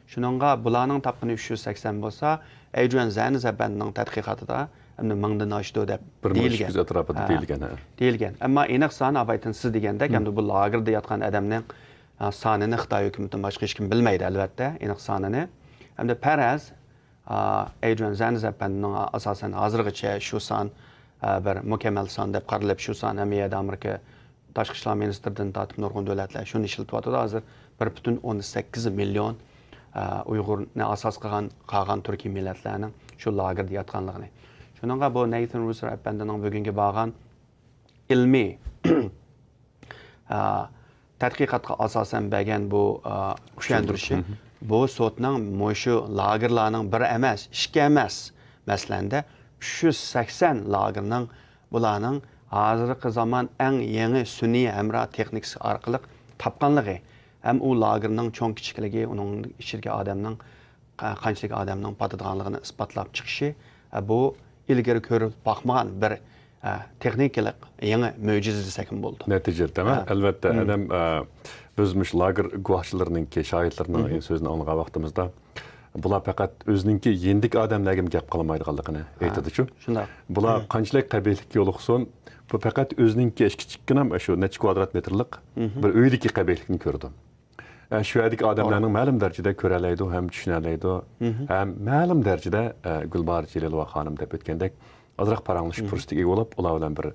شۇنىڭغا بۇلارنىڭ تاپقىنى ئۈچ يۈز سەكسەن بولسا، ئەيجۈەن زەنىز ئەپەندىنىڭ تەتقىقاتىدا ئەمدى مىڭدىن ئاشىدۇ دەپ بىر مىڭ ئۈچ يۈز دېيىلگەن. ئەتراپىدا ھە، دېيىلگەن، ھە. دېيىلگەن. ئەمما ئېنىق سانى ئاۋايتىن سىز دېگەندەك، مم. ئەمدى بۇ لاگېردا ياتقان ئادەمنىڭ، ئا، سانىنى خىتاي ھۆكۈمىتىدىن باشقا ھېچكىم بىلمەيدۇ، ئەلۋەتتە، ئېنىق سانىنى. ئەمدى پەرەز، ئا، ئەيجۈەن زەنىز ئەپەندىنىڭ ئاساسەن ھازىرغىچە شۇ سان، ئا، بىر مۇكەممەل سان دەپ قارىلىپ، شۇ سان ھەممە يەردە ئامېرىكا تاشقى ئىشلار مىنىستىرىدىن تارتىپ نۇرغۇن دۆلەتلەر شۇنى ئىشلىتىۋاتىدۇ. ھازىر بىر پۈتۈن ئون سەككىز مىليون، ئە، ئۇيغۇرنى ئاساس قىلغان قالغان تۈركىي مىللەتلەرنىڭ شۇ لاگېردا ياتقانلىقىنى. شۇنىڭغا بۇ نەيسەن رۇسو ئەپەندىنىڭ بۈگۈنكى بارغان ئىلمىي، ئە، تەتقىقاتقا ئاساسەن بەرگەن بۇ، ئە، چۈشەندۈرۈشى، مم. بۇ سوتنىڭ مۇشۇ لاگېرلارنىڭ بىر ئەمەس، ئىككى ئەمەس، مەسىلەندە، ئۈچ يۈز سەكسەن لاگېرنىڭ بۇلارنىڭ ھازىرقى زامان ئەڭ يېڭى سۈنئىي ھەمراھ تېخنىكىسى ئارقىلىق تاپقانلىقى ھەم ئۇ لاگېرنىڭ چوڭ كىچىكلىكى، ئۇنىڭ ئىچىدىكى ئادەمنىڭ، قا-، قانچىلىك ئادەمنىڭ پاتىدىغانلىقىنى ئىسپاتلاپ چىقىشى، ئە، بۇ ئىلگىرى كۆرۈلۈپ باقمىغان بىر، ئە، تېخنىكىلىق يېڭى مۆجىزە دېسەكمۇ بولىدۇ. نەتىجىدە، ھە. ئەلۋەتتە، مم. ئادەم، ئە، بىز مۇشۇ لاگېر گۇۋاھچىلىرىنىڭكى، شاھىتلىرىنىڭ مم. سۆزىنى ئاڭلىغان ۋاقتىمىزدا، بۇلار پەقەت ئۆزىنىڭكى يېنىدىكى ئادەملەرگىمۇ گەپ قىلمايدىغانلىقىنى ھە، ئېيتىدۇچۇ. شۇنداق. بۇلار ھە. قانچىلىك قەبىھلىككە يولۇقسۇن، بۇ پەقەت ئۆزىنىڭكى ئىچ-، كىچىككىنە شۇ نەچچە كۋادرات مېتىرلىق مم. بىر ئۆيدىكى قەبىھلىكنى كۆرىدۇ. ئە، شۇ يەردىكى ئادەملەرنىڭ توغرا. مەلۇم دەرىجىدە كۆرەلەيدۇ ھەم چۈشىنەلەيدۇ مم. ھەم مەلۇم دەرىجىدە، ئە، گۈلباھار جېلىلوۋا خانىم دەپ ئۆتكەندەك، ئازراق پاراڭلىشىش مم. پۇرسىتىگە ئىگە بولۇپ، ئۇلار بىلەن بىر،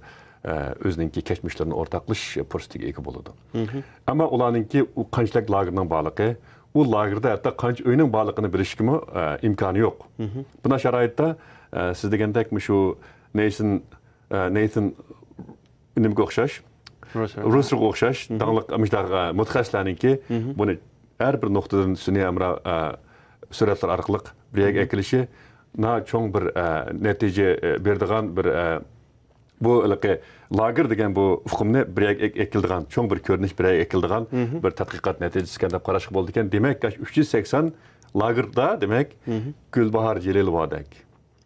ئە، ئۆزىنىڭكى كەچمىشلىرىنى ئورتاقلىشىش پۇرسىتىگە ئىگە بولىدۇ. مم. ئەمما ئۇلارنىڭكى ئۇ قانچىلىك لاگېرنىڭ بارلىقى، ئۇ لاگېردا ھەتتا قانچە ئۆينىڭ بارلىقىنى بىلىشكىمۇ، ئە، ئىمكانى يوق. مم. بۇنداق شارائىتتا، ئە، سىز دېگەندەك مۇشۇ نېيسون، ئە، نېيسون نېمىگە ئوخشاش؟ رۇسرىغا. رۇسرىغا ئوخشاش مم. داڭلىق مۇشۇنداق، ئە، مۇتەخەسسىسلەرنىڭكى مم. بۇنى ھەر بىر نۇقتىدىن سۈنئىي ھەمراھ، ئە، سۈرەتلەر ئارقىلىق بىر يەرگە مم. ئەكېلىشى ناھايىتى چوڭ بىر، ئە، نەتىجە، ئە، بېرىدىغان بىر، ئە، بۇ ھېلىقى لاگېر دېگەن بۇ ئۇقۇمنى بىر يەرگە ئەك-، ئەكېلىدىغان، چوڭ بىر كۆرۈنۈش بىر يەرگە ئەكېلىدىغان مم. بىر تەتقىقات نەتىجىسى ئىكەن دەپ قاراشقا بولىدىكەن. دېمەك، ئۈچ يۈز سەكسەن لاگېردا، دېمەك، مم. گۈلباھار جېلىلوۋادەك،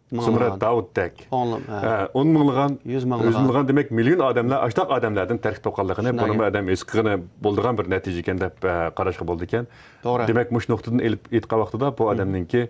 مىڭلىغان. زۇمرەت داۋۇتتەك. ئونلىغان، ھە. ھە، ئون مىڭلىغان، يۈز مىڭلىغان. يۈز مىڭلىغان، دېمەك، مىليون ئادەملەر ئاشتاق ئادەملەردىن تەركىب تاپقانلىقىنى شۇنداق بۇنىمۇ گەپ. ئادەم ھېس قىلغىلى بولىدىغان بىر نەتىجە ئىكەن دەپ، ئە، قاراشقا بولىدىكەن. توغرا. دېمەك، مۇشۇ نۇقتىدىن ئېلىپ ئېيتقان ۋاقتىدا بۇ مم. ئادەمنىڭكى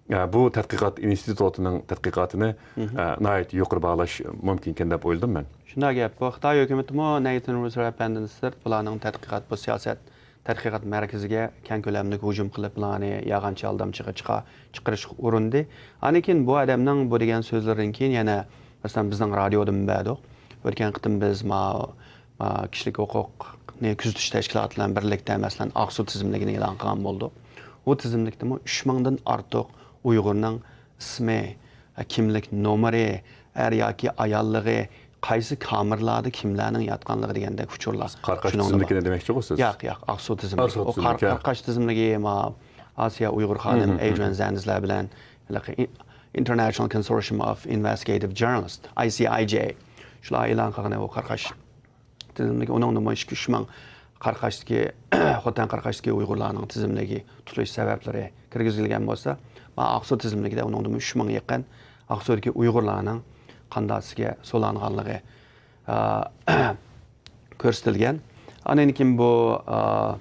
ئە، بۇ تەتقىقات ئىنستىتۇتىنىڭ تەتقىقاتىنى، ئە، ناھايىتى يۇقىرى باھالاش مۇمكىنكەن دەپ ئويلىدىم مەن. شۇنداق گەپ. بۇ خىتاي ھۆكۈمىتىمۇ نەيسەن رۇسسېل ئەپەندىدىن سىرت بۇلارنىڭ تەتقىقات، بۇ سىياسەت تەتقىقات مەركىزىگە كەڭ كۆلەملىك ھۇجۇم قىلىپ، بۇلارنى يالغانچى ئالدامچىغا چىقا-، چىقىرىشقا ئۇرۇندى. ئاندىن كېيىن بۇ ئادەمنىڭ بۇ دېگەن سۆزلىرىدىن كېيىن يەنە، مەسىلەن، بىزنىڭ رادىيودىمۇ بەردۇق. ئۆتكەن قېتىم بىز ما-، ما-، كىشىلىك ھوقۇقنى كۆزىتىش تەشكىلاتى بىلەن بىرلىكتە، مەسىلەن، ئاقسۇ تىزىملىكىنى ئېلان قىلغان بولدۇق. ئۇ تىزىملىكتىمۇ ئۈچ مىڭدىن ئارتۇق ئۇيغۇرنىڭ ئىسمى، كىملىك نومۇرى، ئەر ياكى ئاياللىقى، قايسى كامېرلاردا كىملەرنىڭ ياتقانلىقى دېگەندەك ئۇچۇرلار. قاراقاش شۇنىڭدا بار. تىزىملىكىنى دېمەكچىغۇ سىز؟ ياق، ياق، ئاقسۇ تىزىملىكى. ئاقسۇ ئۇ قار-، تىزىملىكى، ھە. قاراقاش تىزىملىكى، ما-، ئاسىيا ئۇيغۇر خانىم، مم، مم. ئەيجۈەن زەندىز بىلەن ھېلىقى ئىن-، International Consortium of Investigative Journalists، I C I J. شۇلار ئېلان قىلغىنى ئۇ قاراقاش تىزىملىكى، ئۇنىڭدىمۇ ئىككى، ئۈچ مىڭ قاراقاشتىكى، خوتەن قاراقاشتىكى ئۇيغۇرلارنىڭ تىزىملىكى تۇتۇلۇش سەۋەبلىرى كىرگۈزۈلگەن بولسا، ما-، ئاقسۇ تىزىملىكىدە ئۇنىڭدىمۇ ئۈچ مىڭ يېقىن ئاقسۇدىكى ئۇيغۇرلارنىڭ قانداق ئىسىگە سولانغانلىقى، ئا، كۆرسىتىلگەن. ئاندىن كېيىن بۇ، ئا،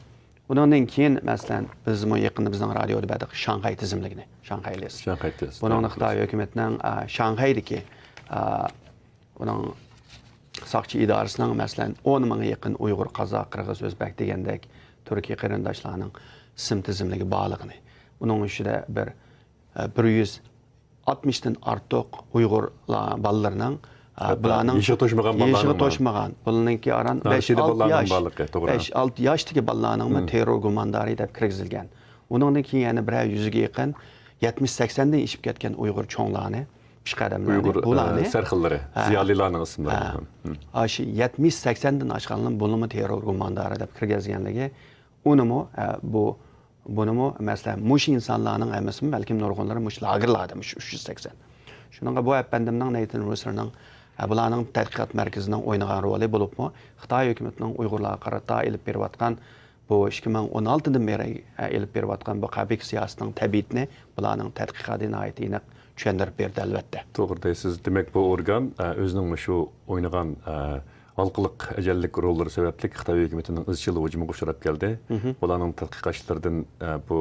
ئۇنىڭدىن كېيىن، مەسىلەن، بىزمۇ يېقىندا بىزنىڭ رادىيودا بەردۇق شاڭخەي تىزىملىكىنى، شاڭخەي لىست. شاڭخەي لىست. بۇنىڭدا خىتاي ھۆكۈمىتىنىڭ، ئا، شاڭخەيدىكى، ئا، ئۇنىڭ ساقچى ئىدارىسىنىڭ، مەسىلەن، ئون مىڭغا يېقىن ئۇيغۇر، قازاق، قىرغىز، ئۆزبەك دېگەندەك تۈركىي قېرىنداشلارنىڭ ئىسىم تىزىملىكى بارلىقىنى، ئۇنىڭ ئىچىدە بىر، ئە، بىر يۈز ئاتمىشتىن ئارتۇق ئۇيغۇر بالىلىرىنىڭ، ئە، ھەتتا بۇلارنىڭ يېشىغا توشمىغان يېشىغا بالىلارنىڭ بار. توشمىغان، بۇنىڭكى ئاران بەش، نارسىدە ئالتە بالىلارنىڭ ياش، بارلىقى، توغرا. بەش، ئالتە ياشتىكى بالىلارنىڭمۇ مم. تېررور گۇماندارى دەپ كىرگۈزۈلگەن. ئۇنىڭدىن كېيىن يەنە بىرەر يۈزگە يېقىن يەتمىش سەكسەندىن ئېشىپ كەتكەن ئۇيغۇر چوڭلارنى، پېشقەدەملەرنى، ئۇيغۇر، بۇلارنى، ئە، سەرخىللىرى، ھە، زىيالىيلارنىڭ ئىسىملىرى. ھە. مم. ئاشۇ يەتمىش سەكسەندىن ئاشقانلىرىنى بۇلىمۇ تېررور گۇماندارى دەپ كىرگۈزگەنلىكى، ئۇنىمۇ، ئە، بۇ، بۇنىمۇ، مەسىلەن، مۇشۇ ئىنسانلارنىڭ ھەممىسىمۇ، بەلكىم نۇرغۇنلىرى مۇشۇ لاگېرلاردا، مۇشۇ ئۈچ يۈز سەكسەن. شۇنىڭغا بۇ ئەپەندىمنىڭ، نەيسەن رۇسسېلنىڭ، ئە، بۇلارنىڭ تەتقىقات مەركىزىنىڭ ئوينىغان رولى بولۇپمۇ، خىتاي ھۆكۈمىتىنىڭ ئۇيغۇرلارغا قارىتا ئېلىپ بېرىۋاتقان بۇ ئىككى مىڭ ئون ئالتىدىن بېرى، ئە، ئېلىپ بېرىۋاتقان بۇ قەبىھ سىياسىتىنىڭ تەبىئىتىنى بۇلارنىڭ تەتقىقاتى ناھايىتى ئېنىق چۈشەندۈرۈپ بەردى، ئەلۋەتتە. توغرا دەيسىز. دېمەك، بۇ ئورگان، ئە، ئۆزىنىڭ مۇشۇ ئوينىغان، ئە، ھالقىلىق ئەجەللىك روللىرى سەۋەبلىك خىتاي ھۆكۈمىتىنىڭ ئىزچىل ھۇجۇمىغا ئۇچراپ كەلدى. مم. بۇلارنىڭ تەتقىقاتچىلىرىدىن، ئە، بۇ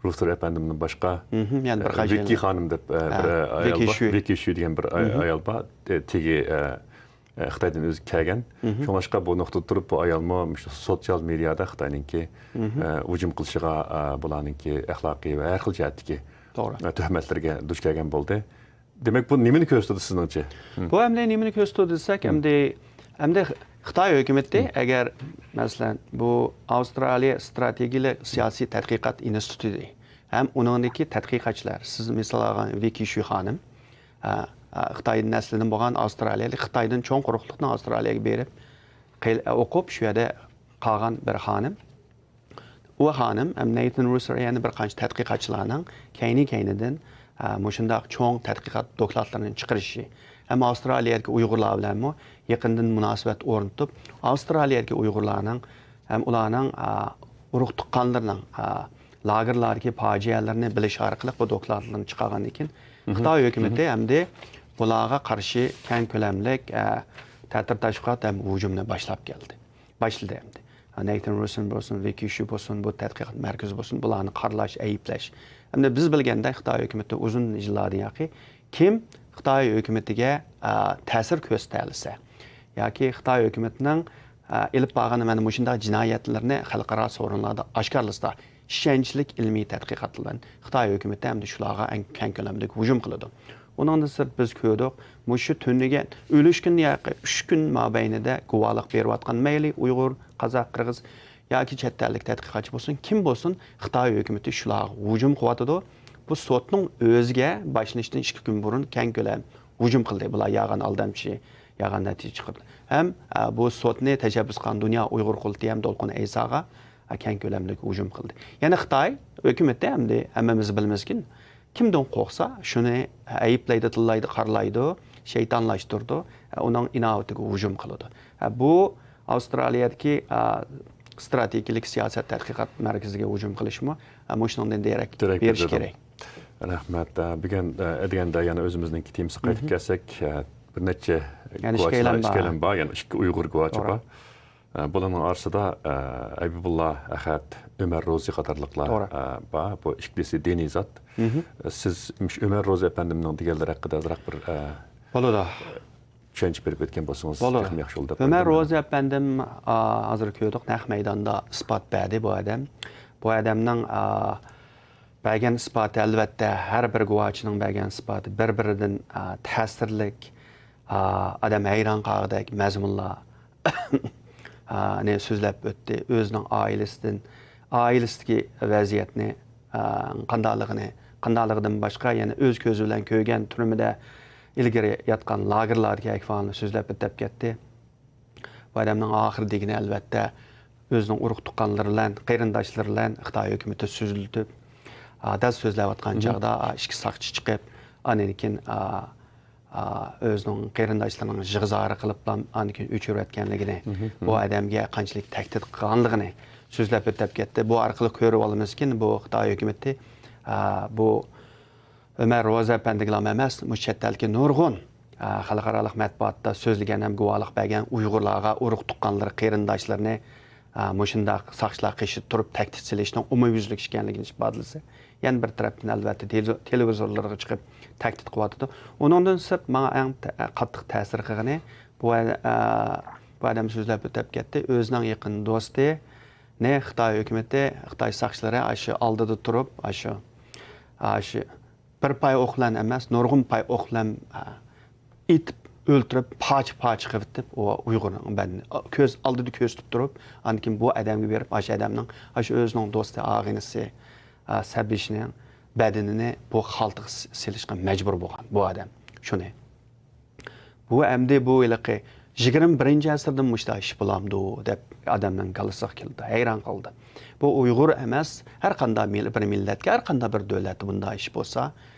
رۇسسېل ئەپەندىمدىن باشقا، مم، يەنە بىر ئە، قانچە ۋىككى خانىم دەپ، ئە، ھە، بىر ئايال ۋىككى بار. شۈ. ۋىككى شۈ دېگەن بىر ئاي-، مم. ئايال بار. ئە، تېگى، ئە، ئە، خىتايدىن ئۆزى كەلگەن. مم. شۇڭلاشقا بۇ نۇقتىدا تۇرۇپ، بۇ ئايالمۇ مۇشۇ سوتسىيال مېدىيادا خىتاينىڭكى، مم. ئە، ھۇجۇم قىلىشىغا، ئە، بۇلارنىڭكى ئەخلاقىي ۋە ھەر خىل جەھەتتىكى، توغرا، ئە، تۆھمەتلەرگە دۇچ كەلگەن بولدى. دېمەك، بۇ نېمىنى كۆرسىتىدۇ سىزنىڭچە؟ مم. بۇ ئەمدى نېمىنى كۆرسىتىدۇ دېسەك، مم. ئەمدى، ئەمدى خىتاي ھۆكۈمىتى، مم. ئەگەر، مەسىلەن، بۇ ئاۋسترالىيە ئىستراتېگىيەلىك سىياسىي تەتقىقات ئىنستىتۇتى ھەم ئۇنىڭدىكى تەتقىقاتچىلار، سىز مىسال ئالغان ۋىككى شۈ خانىم، ئە، ئە، خىتاي نەسلىدىن بولغان ئاۋسترالىيەلىك، خىتايدىن چوڭ قۇرۇقلۇقتىن ئاۋسترالىيەگە بېرىپ، قىل-، ئوقۇپ، شۇ يەردە قالغان بىر خانىم. ئۇ خانىم ھەم نەيسەن رۇسسېل يەنە بىر قانچە تەتقىقاتچىلارنىڭ كەينى-كەينىدىن، ئە، مۇشۇنداق چوڭ تەتقىقات دوكلاتلىرىنى چىقىرىشى، ھەم ئاۋسترالىيەدىكى ئۇيغۇرلار بىلەنمۇ يېقىندىن مۇناسىۋەت ئورنىتىپ، ئاۋسترالىيەدىكى ئۇيغۇرلارنىڭ ھەم ئۇلارنىڭ، ئا، ئۇرۇق تۇغقانلىرىنىڭ، ئا، لاگېرلاردىكى پاجىئەلىرىنى بىلىش ئارقىلىق بۇ دوكلاتلارنى چىقارغاندىن كېيىن، مم. خىتاي ھۆكۈمىتى مم. ئەمدى بۇلارغا قارشى كەڭ كۆلەملىك، ئا، تەتۈر تەشۋىقات ھەم ھۇجۇمنى باشلاپ كەلدى. باشلىدى ئەمدى. نەيسەن رۇسسېل بولسۇن، ۋىككى شۈ بولسۇن، بۇ تەتقىقات مەركىزى بولسۇن، بۇلارنى قارىلاش، ئەيىبلەش. ئەمدى بىز بىلگەندەك، خىتاي ھۆكۈمىتى ئۇزۇن يىللاردىن ياقى كىم خىتاي ھۆكۈمىتىگە، ئا، تەسىر كۆرسىتەلىسە ياكى خىتاي ھۆكۈمىتىنىڭ، ئا، ئېلىپ بارغان مانا مۇشۇنداق جىنايەتلىرىنى خەلقئارا سورۇنلاردا ئاشكارىلىسا، ئىشەنچلىك ئىلمىي تەتقىقات بىلەن خىتاي ھۆكۈمىتى ئەمدى شۇلارغا ئەڭ كەڭ كۆلەمدىكى ھۇجۇم قىلىدۇ. ئۇنىڭدىن سىرت بىز كۆردۇق، مۇشۇ تۈنۈگۈن ئۈلۈشكۈن ياقى ئۈچ كۈن مابەينىدە گۇۋاھلىق بېرىۋاتقان مەيلى ئۇيغۇر، قازاق، قىرغىز ياكى چەت ئەللىك تەتقىقاتچى بولسۇن، كىم بولسۇن، خىتاي ھۆكۈمىتى شۇلارغا ھۇجۇم قىلىۋاتىدۇ. بۇ سوتنىڭ ئۆزىگە باشلىنىشتىن ئىككى كۈن بۇرۇن كەڭ كۆلەم ھۇجۇم قىلدى. بۇلار يالغان ئالدامچى، يالغان نەتىجە چىقىرىدۇ. ھەم، ئە، بۇ سوتنى تەشەببۇس قىلغان دۇنيا ئۇيغۇر قۇرۇلتىيى ھەم دولقۇن ئەيساغا، ئە، كەڭ كۆلەملىك ھۇجۇم قىلدى. يەنە خىتاي ھۆكۈمىتى ئەمدى ھەممىمىز بىلىمىزكىن، كىمدىن قورقسا، شۇنى ئەيىبلەيدۇ، تىللايدۇ، قارىلايدۇ، شەيتانلاشتۇرىدۇ، ئۇنىڭ ئىناۋىتىگە ھۇجۇم قىلىدۇ. بۇ ئاۋسترالىيەدىكى، ئا، ئىستراتېگىيەلىك سىياسەت تەتقىقات مەركىزىگە ھۇجۇم قىلىشمۇ، ئا، مۇشۇنىڭدىن دېرەك دېرەك بېرىشى بېرىدۇ. كېرەك. رەھمەت. ئا، بۈگۈن، ئا، دېگەندە يەنە ئۆزىمىزنىڭ تېمىسىغا قايتىپ مم. كەلسەك، ئا، بىر نەچچە يەنە ئىككى گۇۋاچىلار، ئەيلەن بار. ئىككى ئەيلەن بار، يەنە ئىككى ئۇيغۇر گۇۋاچى توغرا. بار. ئە، بۇلارنىڭ ئارىسىدا، ئە، ھەبىبۇللا ئەخەت، ئۆمەر روزى قاتارلىقلار، توغرا. ئە، بار. بۇ ئىككىلىسى دىنىي زات. مھم. سىز مۇشۇ ئۆمەر روزى ئەپەندىمنىڭ دېگەنلىرى ھەققىدە ئازراق بىر، ئە، بولىدۇ. چۈشەنچە بېرىپ ئۆتكەن بولسىڭىز بولىدۇ. تېخىمۇ ياخشى بولىدۇ دەپ ئۆمەر ئويلايمەن. روزى ئەپەندىم، ئا، ھازىر كۆردۇق، نەق مەيداندا ئىسپات بەردى بۇ ئادەم. بۇ ئادەمنىڭ، ئا، بەرگەن ئىسپاتى، ئەلۋەتتە، ھەر بىر گۇۋاچىنىڭ بەرگەن ئىسپاتى بىر-بىرىدىن، ئا، تەسىرلىك، ئا، ئادەم ھەيران قالغۇدەك مەزمۇنلار، ئا، نى سۆزلەپ ئۆتتى. ئۆزىنىڭ ئائىلىسىدىن، ئائىلىسىدىكى ۋەزىيەتنى، ئا، قانداقلىقىنى، قانداقلىقىدىن باشقا، يەنە ئۆز كۆزى بىلەن كۆرگەن تۈرمىدە ئىلگىرى ياتقان لاگېرلاردىكى ئەھۋالنى سۆزلەپ ئۆتۈپ كەتتى. بۇ ئادەمنىڭ ئاخىرى دېگىنى، ئەلۋەتتە، ئۆزىنىڭ ئۇرۇق-تۇغقانلىرى بىلەن، قېرىنداشلىرى بىلەن خىتاي ھۆكۈمىتى سۈزۈلتۈپ، ئا، دەل سۆزلەۋاتقان مھم. چاغدا، ئا، ئىككى ساقچى چىقىپ، ئاندىن كېيىن، ئا، ئا، ئۆزىنىڭ قېرىنداشلىرىنىڭ جىغ-زارى قىلىپلا، ئاندىن كېيىن ئۆچۈرۈۋەتكەنلىكىنى، مھم. بۇ ئادەمگە قانچىلىك تەھدىت قىلغانلىقىنى سۆزلەپ ئۆتۈپ كەتتى. بۇ ئارقىلىق كۆرۈۋالىمىزكى، بۇ خىتاي ھۆكۈمىتى، ئا، بۇ ئۆمەر روزى ئەپەندىگىلا ئەمەس، مۇشۇ چەت ئەلدىكى نۇرغۇن، ئا، خەلقئارالىق مەتبۇئاتتا سۆزلىگەن ھەم گۇۋاھلىق بەرگەن ئۇيغۇرلارغا ئۇرۇق-تۇغقانلىرى، قېرىنداشلىرىنى، ئا، مۇشۇنداق ساقچىلار قېشىدا تۇرۇپ تەھدىت سېلىشنىڭ ئومۇميۈزلۈك ئىكەنلىكىنى ئىپادىلىسە، يەنە بىر تەرەپتىن، ئەلۋەتتە، تېلېۋىزور-، تېلېۋىزورلارغا چىقىپ تەھدىت قىلىۋاتىدۇ. ئۇنىڭدىن سىرت، ماڭا ئەڭ تە-، قاتتىق تەسىر قىلغىنى، بۇ، ئا، بۇ ئادەم سۆزلەپ ئۆتۈپ كەتتى، ئۆزىنىڭ يېقىن دوستى، نى خىتاي ھۆكۈمىتى، خىتاي ساقچىلىرى ئاشۇ ئالدىدا تۇرۇپ، ئاشۇ، ئاشۇ بىر پاي ئوق بىلەن ئەمەس، نۇرغۇن پاي ئوق بىلەن، ئا، ئېتىپ، ئۆلتۈرۈپ، پارچە-پارچە قىلىۋېتىپ، ئۇ ئۇيغۇرنىڭ بەدىنى، ئا، كۆز ئالدىدا كۆرسىتىپ تۇرۇپ، ئاندىن كېيىن بۇ ئادەمگە بېرىپ، ئاشۇ ئادەمنىڭ، ئاشۇ ئۆزىنىڭ دوستى، ئاغىنىسى، ئا، سەبىشىنىڭ بەدىنىنى بۇ خالتىغا س-، سېلىشقا مەجبۇر بولغان بۇ ئادەم. شۇنى. بۇ ئەمدى بۇ ھېلىقى يىگىرمە بىرىنچى ئەسىردىن مۇشۇنداق ئىش بولامدۇ دەپ ئادەمنىڭ كاللىسىغا كېلىدۇ، ھەيران قالىدۇ. بۇ ئۇيغۇر ئەمەس، ھەر قانداق مىل-، بىر مىللەتكە، ھەر قانداق بىر دۆلەتتە بۇنداق ئىش بولسا،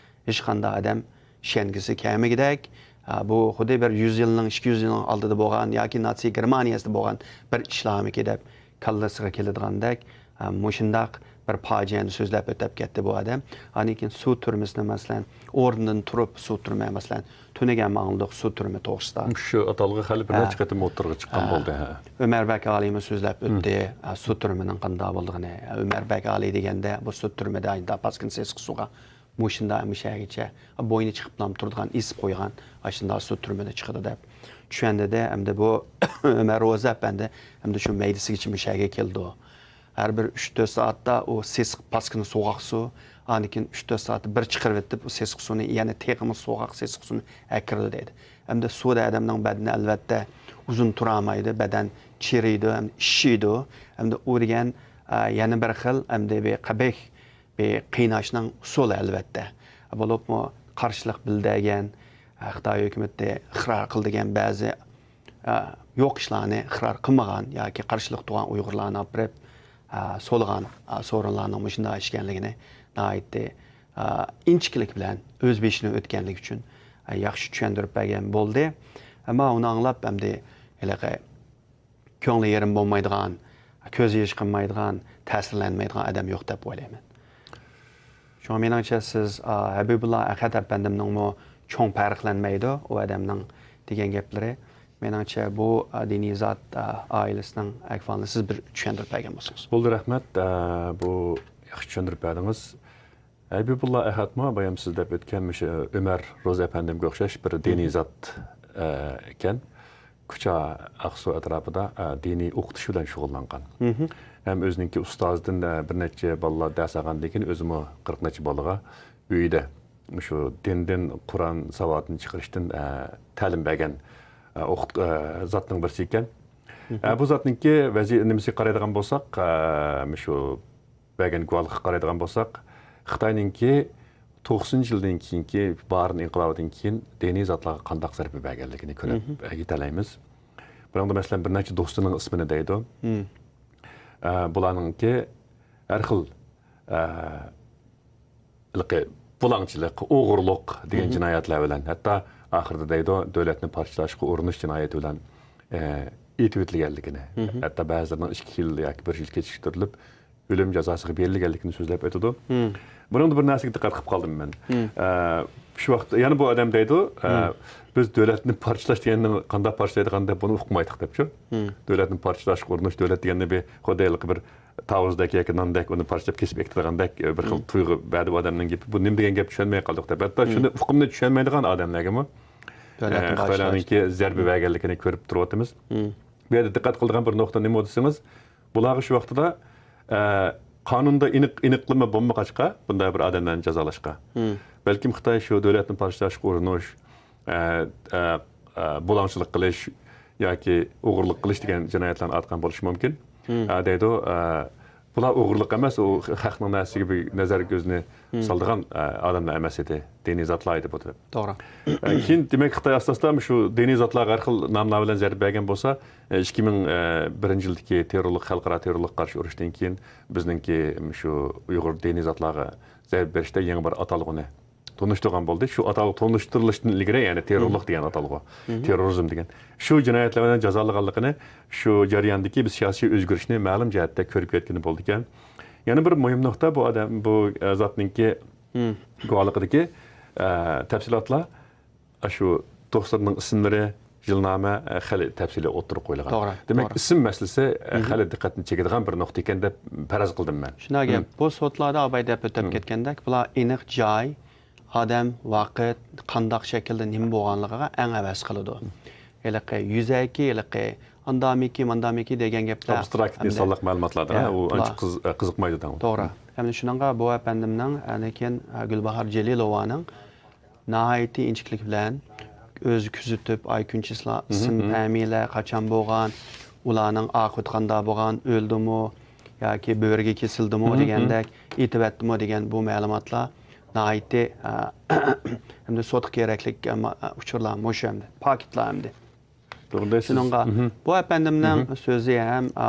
ھېچقانداق ئادەم ئىشەنگۈسى كەلمىگۈدەك، ئا، بۇ خۇددى بىر يۈز يىلنىڭ، ئىككى يۈز يىلنىڭ ئالدىدا بولغان ياكى ناتسى گېرمانىيەسىدە بولغان بىر ئىشلارمىكى دەپ كاللىسىغا كېلىدىغاندەك، ئا، مۇشۇنداق بىر پاجىئەنى سۆزلەپ ئۆتۈپ كەتتى بۇ ئادەم. ئاندىن كېيىن سۇ تۈرمىسىنى، مەسىلەن، ئورنىدىن تۇرۇپ سۇ تۈرمە، مەسىلەن، تۈنۈگۈن ئاڭلىدۇق سۇ تۈرمە توغرىسىدا. شۇ ئاتالغۇ خېلى بىر ھە. نەچچە قېتىم ئوتتۇرىغا چىققان ھە. بولدى، ھە. ئۆمەر بەك ئالىيمۇ سۆزلەپ مم. ئۆتتى، ھە، سۇ تۈرمىنىڭ قانداق بولىدىغىنى. ئۆمەر بەك ئالىي دېگەندە، بۇ سۇ تۈرمىدە ئايدا پاسكىنا سېسىق سۇغا مۇشۇنداق مۇشەگىچە بوينى چىقىپلا تۇرىدىغان، ئېسىپ قويغان، ئاشۇنداق سۇ تۈرمىدە چىقىدۇ دەپ چۈشەندى. ئەمدى بۇ ئۆمەر روزى ئەپەندى ئەمدى شۇ مەيدىسىگىچە مۇشەگە كېلىدۇ. ھەر بىر ئۈچ تۆت سائەتتا ئۇ سېسىق پاسكىنا سوغۇق سۇ، ئاندىن كېيىن ئۈچ تۆت سائەتتە بىر چىقىرىۋېتىپ، ئۇ سېسىق سۇنى يەنە تېخىمۇ سوغۇق سېسىق سۇنى ئەكىرىدۇ دەيدۇ. ئەمدى سۇدا ئادەمنىڭ بەدىنى ئەلۋەتتە ئۇزۇن تۇرالمايدۇ، بەدەن چىرىيدۇ، ئەمدى ئىششىيدۇ. ئەمدى ئۇ دېگەن، ئە، يەنە بىر خىل، ئەمدى بىر قەبىھ بىر قىيناشنىڭ ئۇسۇلى ئەلۋەتتە. بولۇپمۇ قارشىلىق بىلدۈرگەن، خىتاي ھۆكۈمىتى ئىقرار قىلىدىغان بەزى، ئە، يوق ئىشلارنى ئىقرار قىلمىغان ياكى قارشىلىق تۇرغان ئۇيغۇرلارنى ئاپىرىپ، ئە، سولىغان، ئە، سورۇنلارنىڭ مۇشۇنداق ئىكەنلىكىنى ناھايىتى، ئە، ئىنچىكىلىك بىلەن ئۆز بېشىدىن ئۆتكەنلىكى ئۈچۈن، ئە، ياخشى چۈشەندۈرۈپ بەرگەن بولدى. ئەمما ئۇنى ئاڭلاپ ئەمدى ھېلىقى كۆڭلى يېرىم بولمايدىغان، كۆزى يېشى قانمايدىغان، تەسىرلەنمەيدىغان ئادەم يوق دەپ ئويلايمەن. شۇڭا مېنىڭچە سىز، ئا، ھەبىبۇللا ئەخەت ئەپەندىمنىڭمۇ چوڭ پەرقلەنمەيدۇ، ئۇ ئادەمنىڭ دېگەن گەپلىرى. مېنىڭچە بۇ، ئا، دىنىي زات، ئا، ئائىلىسىنىڭ ئەھۋالىنى سىز بىر چۈشەندۈرۈپ بەرگەن بولسىڭىز. بولدى، رەھمەت. ئا، بۇ ياخشى چۈشەندۈرۈپ بەردىڭىز. ھەبىبۇللا ئەخەتمۇ بايام سىز دەپ ئۆتكەن مۇشۇ ئۆمەر روزى ئەپەندىمگە ئوخشاش بىر دىنىي مم. زات، ئە، ئىكەن. كۇچا ئاقسۇ ئەتراپىدا، ئە، دىنىي ئوقۇتۇش بىلەن شۇغۇللانغان. مم. ھەم ئۆزىنىڭكى ئۇستازىدىن، ئە، بىر نەچچە بالىلار دەرس ئالغاندىن كېيىن ئۆزىمۇ قىرىق نەچچە بالىغا ئۆيىدە مۇشۇ دىندىن قۇرئان ساۋاتىنى چىقىرىشتىن، ئە، تەلىم بەرگەن، ئە، ئوقۇت-، ئە، زاتنىڭ بىرسى ئىكەن. مم. ئە، بۇ زاتنىڭكى ۋەزى-، نېمىسىگە قارايدىغان بولساق، ئە، مۇشۇ بەرگەن گۇۋاھلىققا قارايدىغان بولساق، خىتاينىڭكى توقسىنىنچى يىلدىن كېيىنكى بارىن ئىنقىلابىدىن كېيىن دىنىي زاتلارغا قانداق زەربە بەرگەنلىكىنى كۆرۈپ مم. يېتەلەيمىز. بۇنىڭدا، مەسىلەن، بىر نەچچە دوستىنىڭ ئىسمىنى دەيدۇ. مم. ئە، بۇلارنىڭكى ھەر خىل، ئە، ھېلىقى بۇلاڭچىلىق، ئوغرىلىق دېگەن مم. جىنايەتلەر بىلەن، ھەتتا ئاخىرىدا دەيدۇ، دۆلەتنى پارچىلاشقا ئۇرۇنۇش جىنايىتى بىلەن، ئە، ئېتىۋېتىلگەنلىكىنى، مم. ھەتتا بەزىلىرىنىڭ ئىككى يىل ياكى بىر يىل كېچىكتۈرۈلۈپ، ئۆلۈم جازاسىغا بېرىلگەنلىكىنى سۆزلەپ ئۆتىدۇ. مم. بۇنىڭدا بىر نەرسىگە دىققەت قىلىپ قالدىم مەن. مم. ئە، شۇ ۋاقىتتا يەنە بۇ ئادەم دەيدۇ، ئە، بىز دۆلەتنى پارچىلاش دېگەننى قانداق پارچىلايدىغاندەك بۇنى ئۇقمايتتۇق دەپچۇ. دۆلەتنى پارچىلاشقا ئۇرۇنۇش، دۆلەت دېگەننى بىر خۇددى ھېلىقى بىر تاۋۇزدەك ياكى ناندەك ئۇنى پارچىلاپ كېسىپ ئېكىتىدىغاندەك بىر خىل تۇيغۇ بەردى ئۇ ئادەمنىڭ گېپى. بۇ نېمە دېگەن گەپ چۈشەنمەي قالدۇق دەپ. ھەتتا شۇنى ئۇقۇمنى چۈشەنمەيدىغان ئادەملەرگىمۇ، ئە، خىتايلارنىڭكى زەربە بەرگەنلىكىنى كۆرۈپ تۇرۇۋاتىمىز. بۇ يەردە دىققەت قىلىدىغان بىر نۇقتا نېمە دېسىڭىز، بۇلارغا شۇ ۋاقتىدا، ئە، قانۇندا ئېنىق، ئېنىقلىما بولمىغاچقا، بۇنداق بىر ئادەملەرنى جازالاشقا. بەلكىم خىتاي شۇ دۆلەتنى پارچىلاشقا ئۇرۇنۇش، ئە، ئە، ئە، بۇلاڭچىلىق قىلىش ياكى ئوغرىلىق قىلىش دېگەن جىنايەتلەرنى ئاتقان بولۇشى مۇمكىن. ئە، دەيدۇ، ئە، بۇلار ئوغرىلىق ئەمەس، ئۇ خەقنىڭ نەرسىگە بىر نەزەر كۆزىنى سالىدىغان، ئە، ئادەملەر ئەمەس ئىدى. دىنىي زاتلار ئىدى بۇ دەپ. توغرا. ئە، كېيىن دېمەك خىتاي ئاستا-ئاستا شۇ دىنىي زاتلارغا ھەر خىل نام-نام بىلەن زەربە بەرگەن بولسا، ئە، ئىككى مىڭ بىرىنچى يىلدىكى تېررورلۇق، خەلقئارا تېررورلۇققا قارشى ئۇرۇشتىن كېيىن بىزنىڭكى شۇ ئۇيغۇر دىنىي زاتلارغا زەربە بېرىشتە يېڭى بىر ئاتالغۇنى تونۇشتۇرغان بولدى. شۇ ئاتالغۇ تونۇشتۇرۇلۇشتىن ئىلگىرى، يەنى تېررورلۇق دېگەن ئاتالغۇ، تېررورىزم دېگەن، شۇ جىنايەتلەر بىلەن جازالىغانلىقىنى، شۇ جەرياندىكى بىز سىياسىي ئۆزگىرىشنى مەلۇم جەھەتتە كۆرۈپ يەتكىلى بولىدىكەن. يەنە بىر مۇھىم نۇقتا، بۇ ئادەم، بۇ، ئە، زاتنىڭكى گۇۋاھلىقىدىكى، ئە، تەپسىلاتلار، ئە، شۇ دوستلىرىنىڭ ئىسىملىرى، يىلنامە، ئە، خېلى تەپسىلىي ئوتتۇرىغا قويۇلغان. توغرا، دېمەك، توغرا. ئىسىم مەسىلىسى، ئە، خېلى دىققەتنى چېكىدىغان بىر نۇقتا ئىكەن دەپ پەرەز قىلدىم مەن. شۇنداق گەپ. بۇ سوتلاردا ئاباي دەپ ئۆتۈپ كەتكەندەك، بۇلار ئېنىق جاي، ئادەم، ۋاقىت، قانداق شەكىلدە نېمە بولغانلىقىغا ئەڭ ھەۋەس قىلىدۇ. ھېلىقى يۈزەكى، ھېلىقى ئاندامىكى، ماندامىكى دېگەن گەپلەر ئابستراكت ئەمدى، ئىنسانلىق مەلۇماتلاردا، ھە، ئۇ ئانچە قىز-، قىزىقمايدۇ دەڭ. توغرا. ئەمدى شۇنىڭغا بۇ ئەپەندىمنىڭ، ئاندىن كېيىن، گۈلباھار جېلىلوۋانىڭ ناھايىتى ئىنچىكىلىك بىلەن ئۆزى كۆزىتىپ، ئاي كۈن چىسلا، ئىسىم، فامىلە، قاچان بولغان، ئۇلارنىڭ ئاقىۋىتى قانداق بولغان، ئۆلدىمۇ ياكى بۆرىگە كېسىلدىمۇ دېگەندەك، ئېتىۋەتتىمۇ دېگەن بۇ مەلۇماتلار ناھايىتى، ئە، ئەمدى سوتقا كېرەكلىك، ئەمما، ئۇچۇرلار مۇشۇ ئەمدى، پاكىتلار ئەمدى. توغرا دەيسىز. شۇنىڭغا بۇ ئەپەندىمنىڭ سۆزى ھەم، ئا،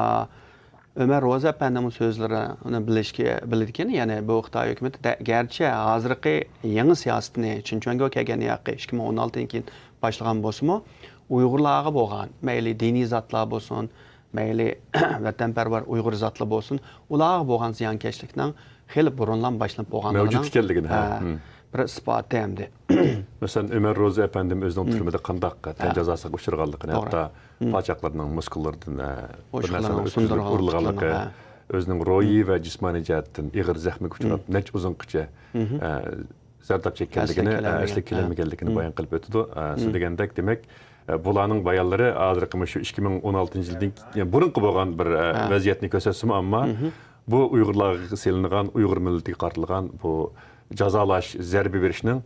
ئۆمەر روزى ئەپەندىمنىڭ سۆزلىرىنى بىلىشكە، بىلىدىكەن، يەنى بۇ خىتاي ھۆكۈمىتى دە-، گەرچە ھازىرقى يېڭى سىياسىتىنى، چىن چۈەنگو كەلگەن ياقى ئىككى مىڭ ئون ئالتىدىن كېيىن باشلىغان بولسىمۇ، ئۇيغۇرلارغا بولغان، مەيلى دىنىي زاتلار بولسۇن، مەيلى ۋەتەنپەرۋەر ئۇيغۇر زاتلار بولسۇن، ئۇلارغا بولغان زىيانكەشلىكنىڭ خېلى بۇرۇنلا باشلىنىپ بولغانلىقىنىڭ، مەۋجۇت ئىكەنلىكىنى، ھە، ھە، بىر ئىسپاتى ئەمدى. مەسىلەن، ئۆمەر روزى ئەپەندىم ئۆزىنىڭ تۈرمىدە قانداق تەن جازاسىغا ئۇچرىغانلىقىنى، ھەتتا پاچاقلىرىنىڭ مۇسكۇللىرىدىن، ئە، بىر نەرسىنىڭ ئۆتكۈزۈلۈپ ئۇرۇلغانلىقى، ئۆزىنىڭ روھىي ۋە جىسمانىي جەھەتتىن ئېغىر زەخمىگە ئۇچراپ، نەچچە ئۇزۇنغىچە، ئە، زەرداب چەككەنلىكىنى، ئەسلىگە ئە، كېلەلمىگەن. ئەسلىگە كېلەلمىگەنلىكىنى بايان قىلىپ ئۆتىدۇ. ئە، سىز دېگەندەك، دېمەك، ئە، بۇلارنىڭ بايانلىرى ھازىرقى مۇشۇ ئىككى مىڭ ئون ئالتىنچى يىلدىن كېيىن، بۇرۇنقى بولغان بىر، ئە، ۋەزىيەتنى كۆرسەتسىمۇ، ئەمما بۇ ئۇيغۇرلارغا سېلىنغان، ئۇيغۇر مىللىتىگە قارىتىلغان بۇ جازالاش، زەربە بېرىشنىڭ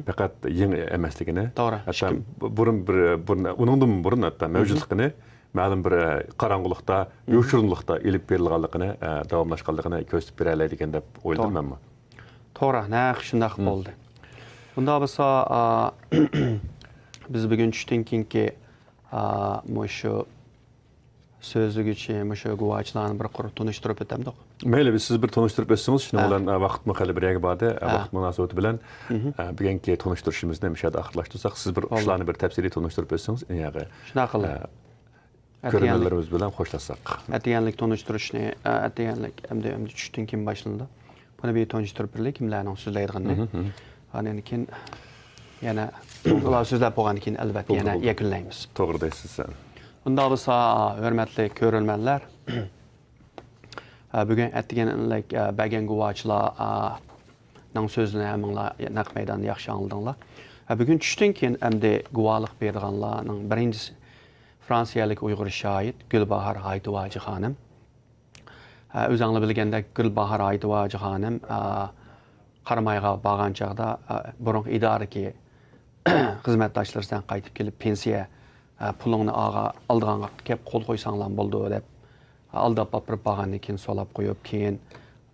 پەقەت يېڭى ئەمەسلىكىنى، توغرا، ھەتتا بۇ-، بۇرۇن بىر، بۇرۇن، ئۇنىڭدىن بۇرۇن ھەتتا مەۋجۇتلۇقىنى مەلۇم بىر، ئە، قاراڭغۇلۇقتا، يوشۇرۇنلۇقتا ئېلىپ بېرىلغانلىقىنى، ئە، داۋاملاشقانلىقىنى كۆرسىتىپ بېرەلەيدىكەن دەپ ئويلىدىم مەنمۇ. توغرا، نەق شۇنداق بولدى. بۇنداق بولسا، ئا، بىز بۈگۈن چۈشتىن كېيىنكى، ئا، مۇشۇ سۆزلىگۈچى، مۇشۇ گۇۋاچىلارنى بىر قۇر تونۇشتۇرۇپ ئۆتەمدۇق. مەيلى، سىز بىر تونۇشتۇرۇپ ئۆتسىڭىز، شۇنىڭ بىلەن، ئە، ۋاقىتمۇ خېلى بىر يەرگە باردى. ئە، ۋاقىت مۇناسىۋىتى بىلەن، ئە، بۈگۈنكى تونۇشتۇرۇشىمىزنى مۇشۇ يەردە ئاخىرلاشتۇرساق، سىز بىر ئۇچلارنى بىر تەپسىلىي تونۇشتۇرۇپ ئۆتسىڭىز، ياغى. شۇنداق قىلىڭ. ئە، ئەتىگەنلىك، كۆرۈرمەنلىرىمىز بىلەن خوشلاشساق. ئەتىگەنلىك تونۇشتۇرۇشنى، ئە، ئەتىگەنلىك ئەمدى، ئەمدى چۈشتىن كېيىن باشلىنىدۇ. بۇنى بىر تونۇشتۇرۇپ بېرىلى، كىملەرنىڭ سۆزلەيدىغىنىنى. ئاندىن كېيىن يەنە ئۇلار سۆزلەپ بولغاندىن كېيىن، ئەلۋەتتە، بولدى، يەنە بولدى. يەكۈنلەيمىز. توغرا دەيسىز سەن. ئۇنداق بولسا، ھۆرمەتلىك كۆرۈرمەنلەر، ئە، بۈگۈن ئەتىگەنلىك، ئە، بەرگەن گۇۋاچىلار، ئە، نىڭ سۆزىنى ھەممىڭلار نەق مەيداندا ياخشى ئاڭلىدىڭلار. ھە، بۈگۈن چۈشتىن كېيىن ئەمدى گۇۋاھلىق بېرىدىغانلارنىڭ بىرىنچىسى فرانسىيەلىك ئۇيغۇر شاھىت گۈلباھار ھايتىۋاجى خانىم. ھە، ئۆزەڭلار بىلگەندەك، گۈلباھار ھايتىۋاجى خانىم، ھە، قارامايغا بارغان چاغدا، ھە، بۇرۇنقى ئىدارىدىكى خىزمەتداشلىرى سەن قايتىپ كېلىپ پېنسىيە، ھە، پۇلۇڭنى ئاغا-، ئالىدىغانغا كەپ قول قويساڭلار بولىدۇ دەپ، ئالداپ ئاپىرىپ بارغاندىن كېيىن سولاپ قويۇپ، كېيىن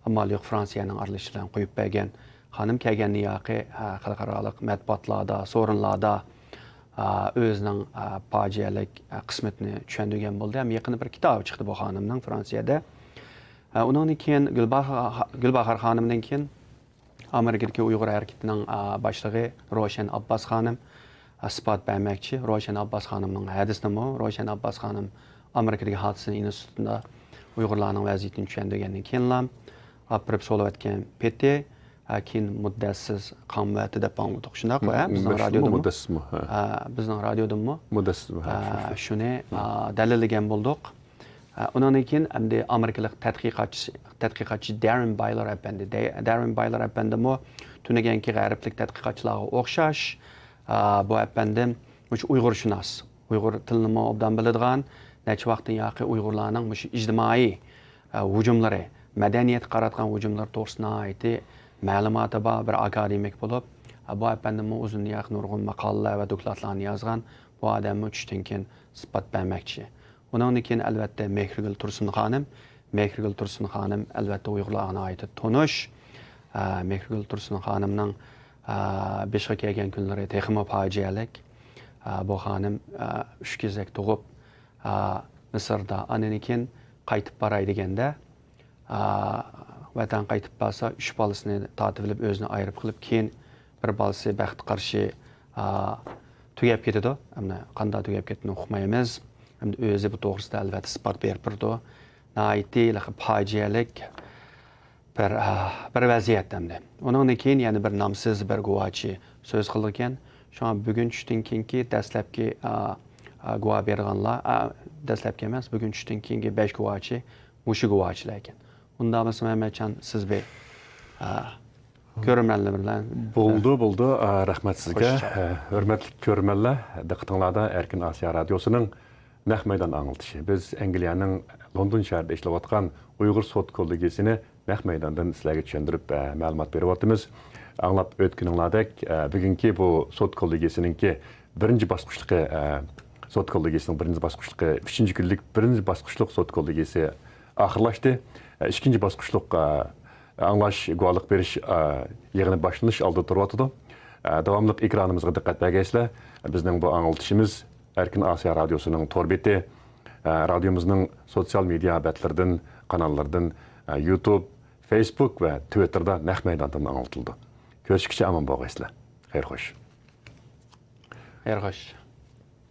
ئامال يوق فرانسىيەنىڭ ئارىلىشىشى بىلەن قويۇپ بەرگەن. خانىم كەلگەندىن ياقى، ھە، خەلقئارالىق مەتبۇئاتلاردا، سورۇنلاردا، ھە، ئۆزىنىڭ، ھە، پاجىئەلىك، ھە، قىسمىتىنى چۈشەندۈرگەن بولدى. ھەم يېقىندا بىر كىتابى چىقتى بۇ خانىمنىڭ فرانسىيەدە. ھە، ئۇنىڭدىن كېيىن گۈلباھا-، گۈلباھار خانىمدىن كېيىن ئامېرىكىدىكى ئۇيغۇر ھەرىكىتىنىڭ، ئا، باشلىقى روشەن ئابباس خانىم، ئا، ئىسپات بەرمەكچى. روشەن ئابباس خانىمنىڭ ھەدىسىنىمۇ، روشەن ئابباس خانىم ئامېرىكىدىكى ھادىسە ئىنستىتۇتىدا ئۇيغۇرلارنىڭ ۋەزىيىتىنى چۈشەندۈرگەندىن كېيىنلا ئاپىرىپ سولىۋەتكەن پېتى، ھە، كېيىن مۇددەتسىز قامۇۋەتتى دەپ ئاڭلىدۇق. شۇنداققۇ، ھە؟ بىزنىڭ رادىيودىمۇ؟ مۇددەتسىزمۇ؟ ھە. ھە، بىزنىڭ رادىيودىمۇ؟ مۇددەتسىزمۇ؟ ھە، ھە، شۇ، شۇ. شۇنى، ھە، دەلىللىگەن بولدۇق. ھە، ئۇنىڭدىن كېيىن ئەمدى ئامېرىكىلىق تەتقىقاتچى، تەتقىقاتچى داررېن بايلور ئەپەندى. دە-، داررېن بايلور ئەپەندىمۇ تۈنۈگۈنكى غەربلىك تەتقىقاتچىلارغا ئوخشاش، ھە، بۇ ئەپەندىم مۇشۇ ئۇيغۇرشۇناس، ئۇيغۇر تىلىنىمۇ ئوبدان بىلىدىغان، نەچچە ۋاقىتتىن ياقى ئۇيغۇرلارنىڭ مۇشۇ ئىجتىمائىي، ھە، ھۇجۇملىرى، مەدەنىيەتكە قاراتقان ھۇجۇملىرى توغرىسىدا ناھايىتى مەلۇماتى بار بىر ئاكادېمىك بولۇپ، ھە، بۇ ئەپەندىمۇ ئۇزۇندىن ياقى نۇرغۇن ماقالىلەر ۋە دوكلاتلارنى يازغان. بۇ ئادەممۇ چۈشتىن كېيىن ئىسپات بەرمەكچى. ئۇنىڭدىن كېيىن، ئەلۋەتتە، مېھرىگۈل تۇرسۇن خانىم. مېھرىگۈل تۇرسۇن خانىم، ئەلۋەتتە، ئۇيغۇرلارغا ناھايىتى تونۇش. ئە، مېھرىگۈل تۇرسۇن خانىمنىڭ، ئە، بېشىغا كەلگەن كۈنلىرى تېخىمۇ پاجىئەلىك. ئە، بۇ خانىم، ئە، ئۈچ كېزەك تۇغۇپ، ئە، مىسىردا، ئاندىن كېيىن قايتىپ باراي دېگەندە، ئا، ۋەتەنگە قايتىپ بارسا، ئۈچ بالىسىنى تارتىۋېلىپ، ئۆزىنى ئايرىپ قېلىپ، كېيىن بىر بالىسى بەختكە قارشى، ئا، تۈگەپ كېتىدۇ. ئەمدى قانداق تۈگەپ كەتكىنىنى ئۇقمايمىز. ئەمدى ئۆزى بۇ توغرىسىدا، ئەلۋەتتە، ئىسپات بېرىپ بېرىدۇ. ناھايىتى پاجىئەلىك بىر، ئا، بىر ۋەزىيەت ئەمدى. ئۇنىڭدىن كېيىن يەنە بىر نامسىز بىر گۇۋاچى سۆز قىلىدىكەن. شۇڭا بۈگۈن چۈشتىن كېيىنكى دەسلەپكى، ئا، ئا، گۇۋاھ بېرىدىغانلار، ئا، دەسلەپكى ئەمەس، بۈگۈن چۈشتىن كېيىنكى بەش گۇۋاچى مۇشۇ گۇۋاچىلار ئىكەن. ئۇنداق بولسا، مەمەتجان، سىز بىر، ئا، كۆرۈرمەنلەر بىلەن. بولدى، بولدى. ئا، رەھمەت سىزگە. خوش. ئا، ھۆرمەتلىك كۆرۈرمەنلەر، دىققىتىڭلاردا ئەركىن ئاسىيا رادىيوسىنىڭ نەق مەيدان ئاڭلىتىشى. بىز ئەنگلىيەنىڭ لوندون شەھىرىدە ئىشلەۋاتقان ئۇيغۇر سوت كوللېگىيىسىنى نەق مەيداندىن سىلەرگە چۈشەندۈرۈپ، ئە، مەلۇمات بېرىۋاتىمىز. ئاڭلاپ ئۆتكىنىڭلاردەك، ئە، بۈگۈنكى بۇ سوت كوللېگىيىسىنىڭكى بىرىنچى باسقۇچلۇقى، ئە، سوت كوللېگىيىسىنىڭ بىرىنچى باسقۇچلۇقى، ئۈچىنچى كۈنلۈك بىرىنچى باسقۇچلۇق سوت كوللېگىيىسى ئاخىرلاشتى. ئە، ئىككىنچى باسقۇچلۇق، ئە، ئاڭلاش، گۇۋاھلىق بېرىش، ئە، يىغىنى باشلىنىش ئالدىدا تۇرۇۋاتىدۇ. ئە، داۋاملىق ئېكرانىمىزغا دىققەت بەرگەيسىلەر. بىزنىڭ بۇ ئاڭلىتىشىمىز ئەركىن ئاسىيا رادىيوسىنىڭ تور بېتى، ئە، رادىيومىزنىڭ سوتسىيال مېدىيا بەتلىرىدىن، قاناللىرىدىن، ئە، يۇتۇب، فېيسبۇك ۋە تىۋىتتېردا نەق مەيداندىن ئاڭلىتىلىدۇ. كۆرۈشكىچە ئامان بولغايسىلەر. خەير خوش. خەير خوش.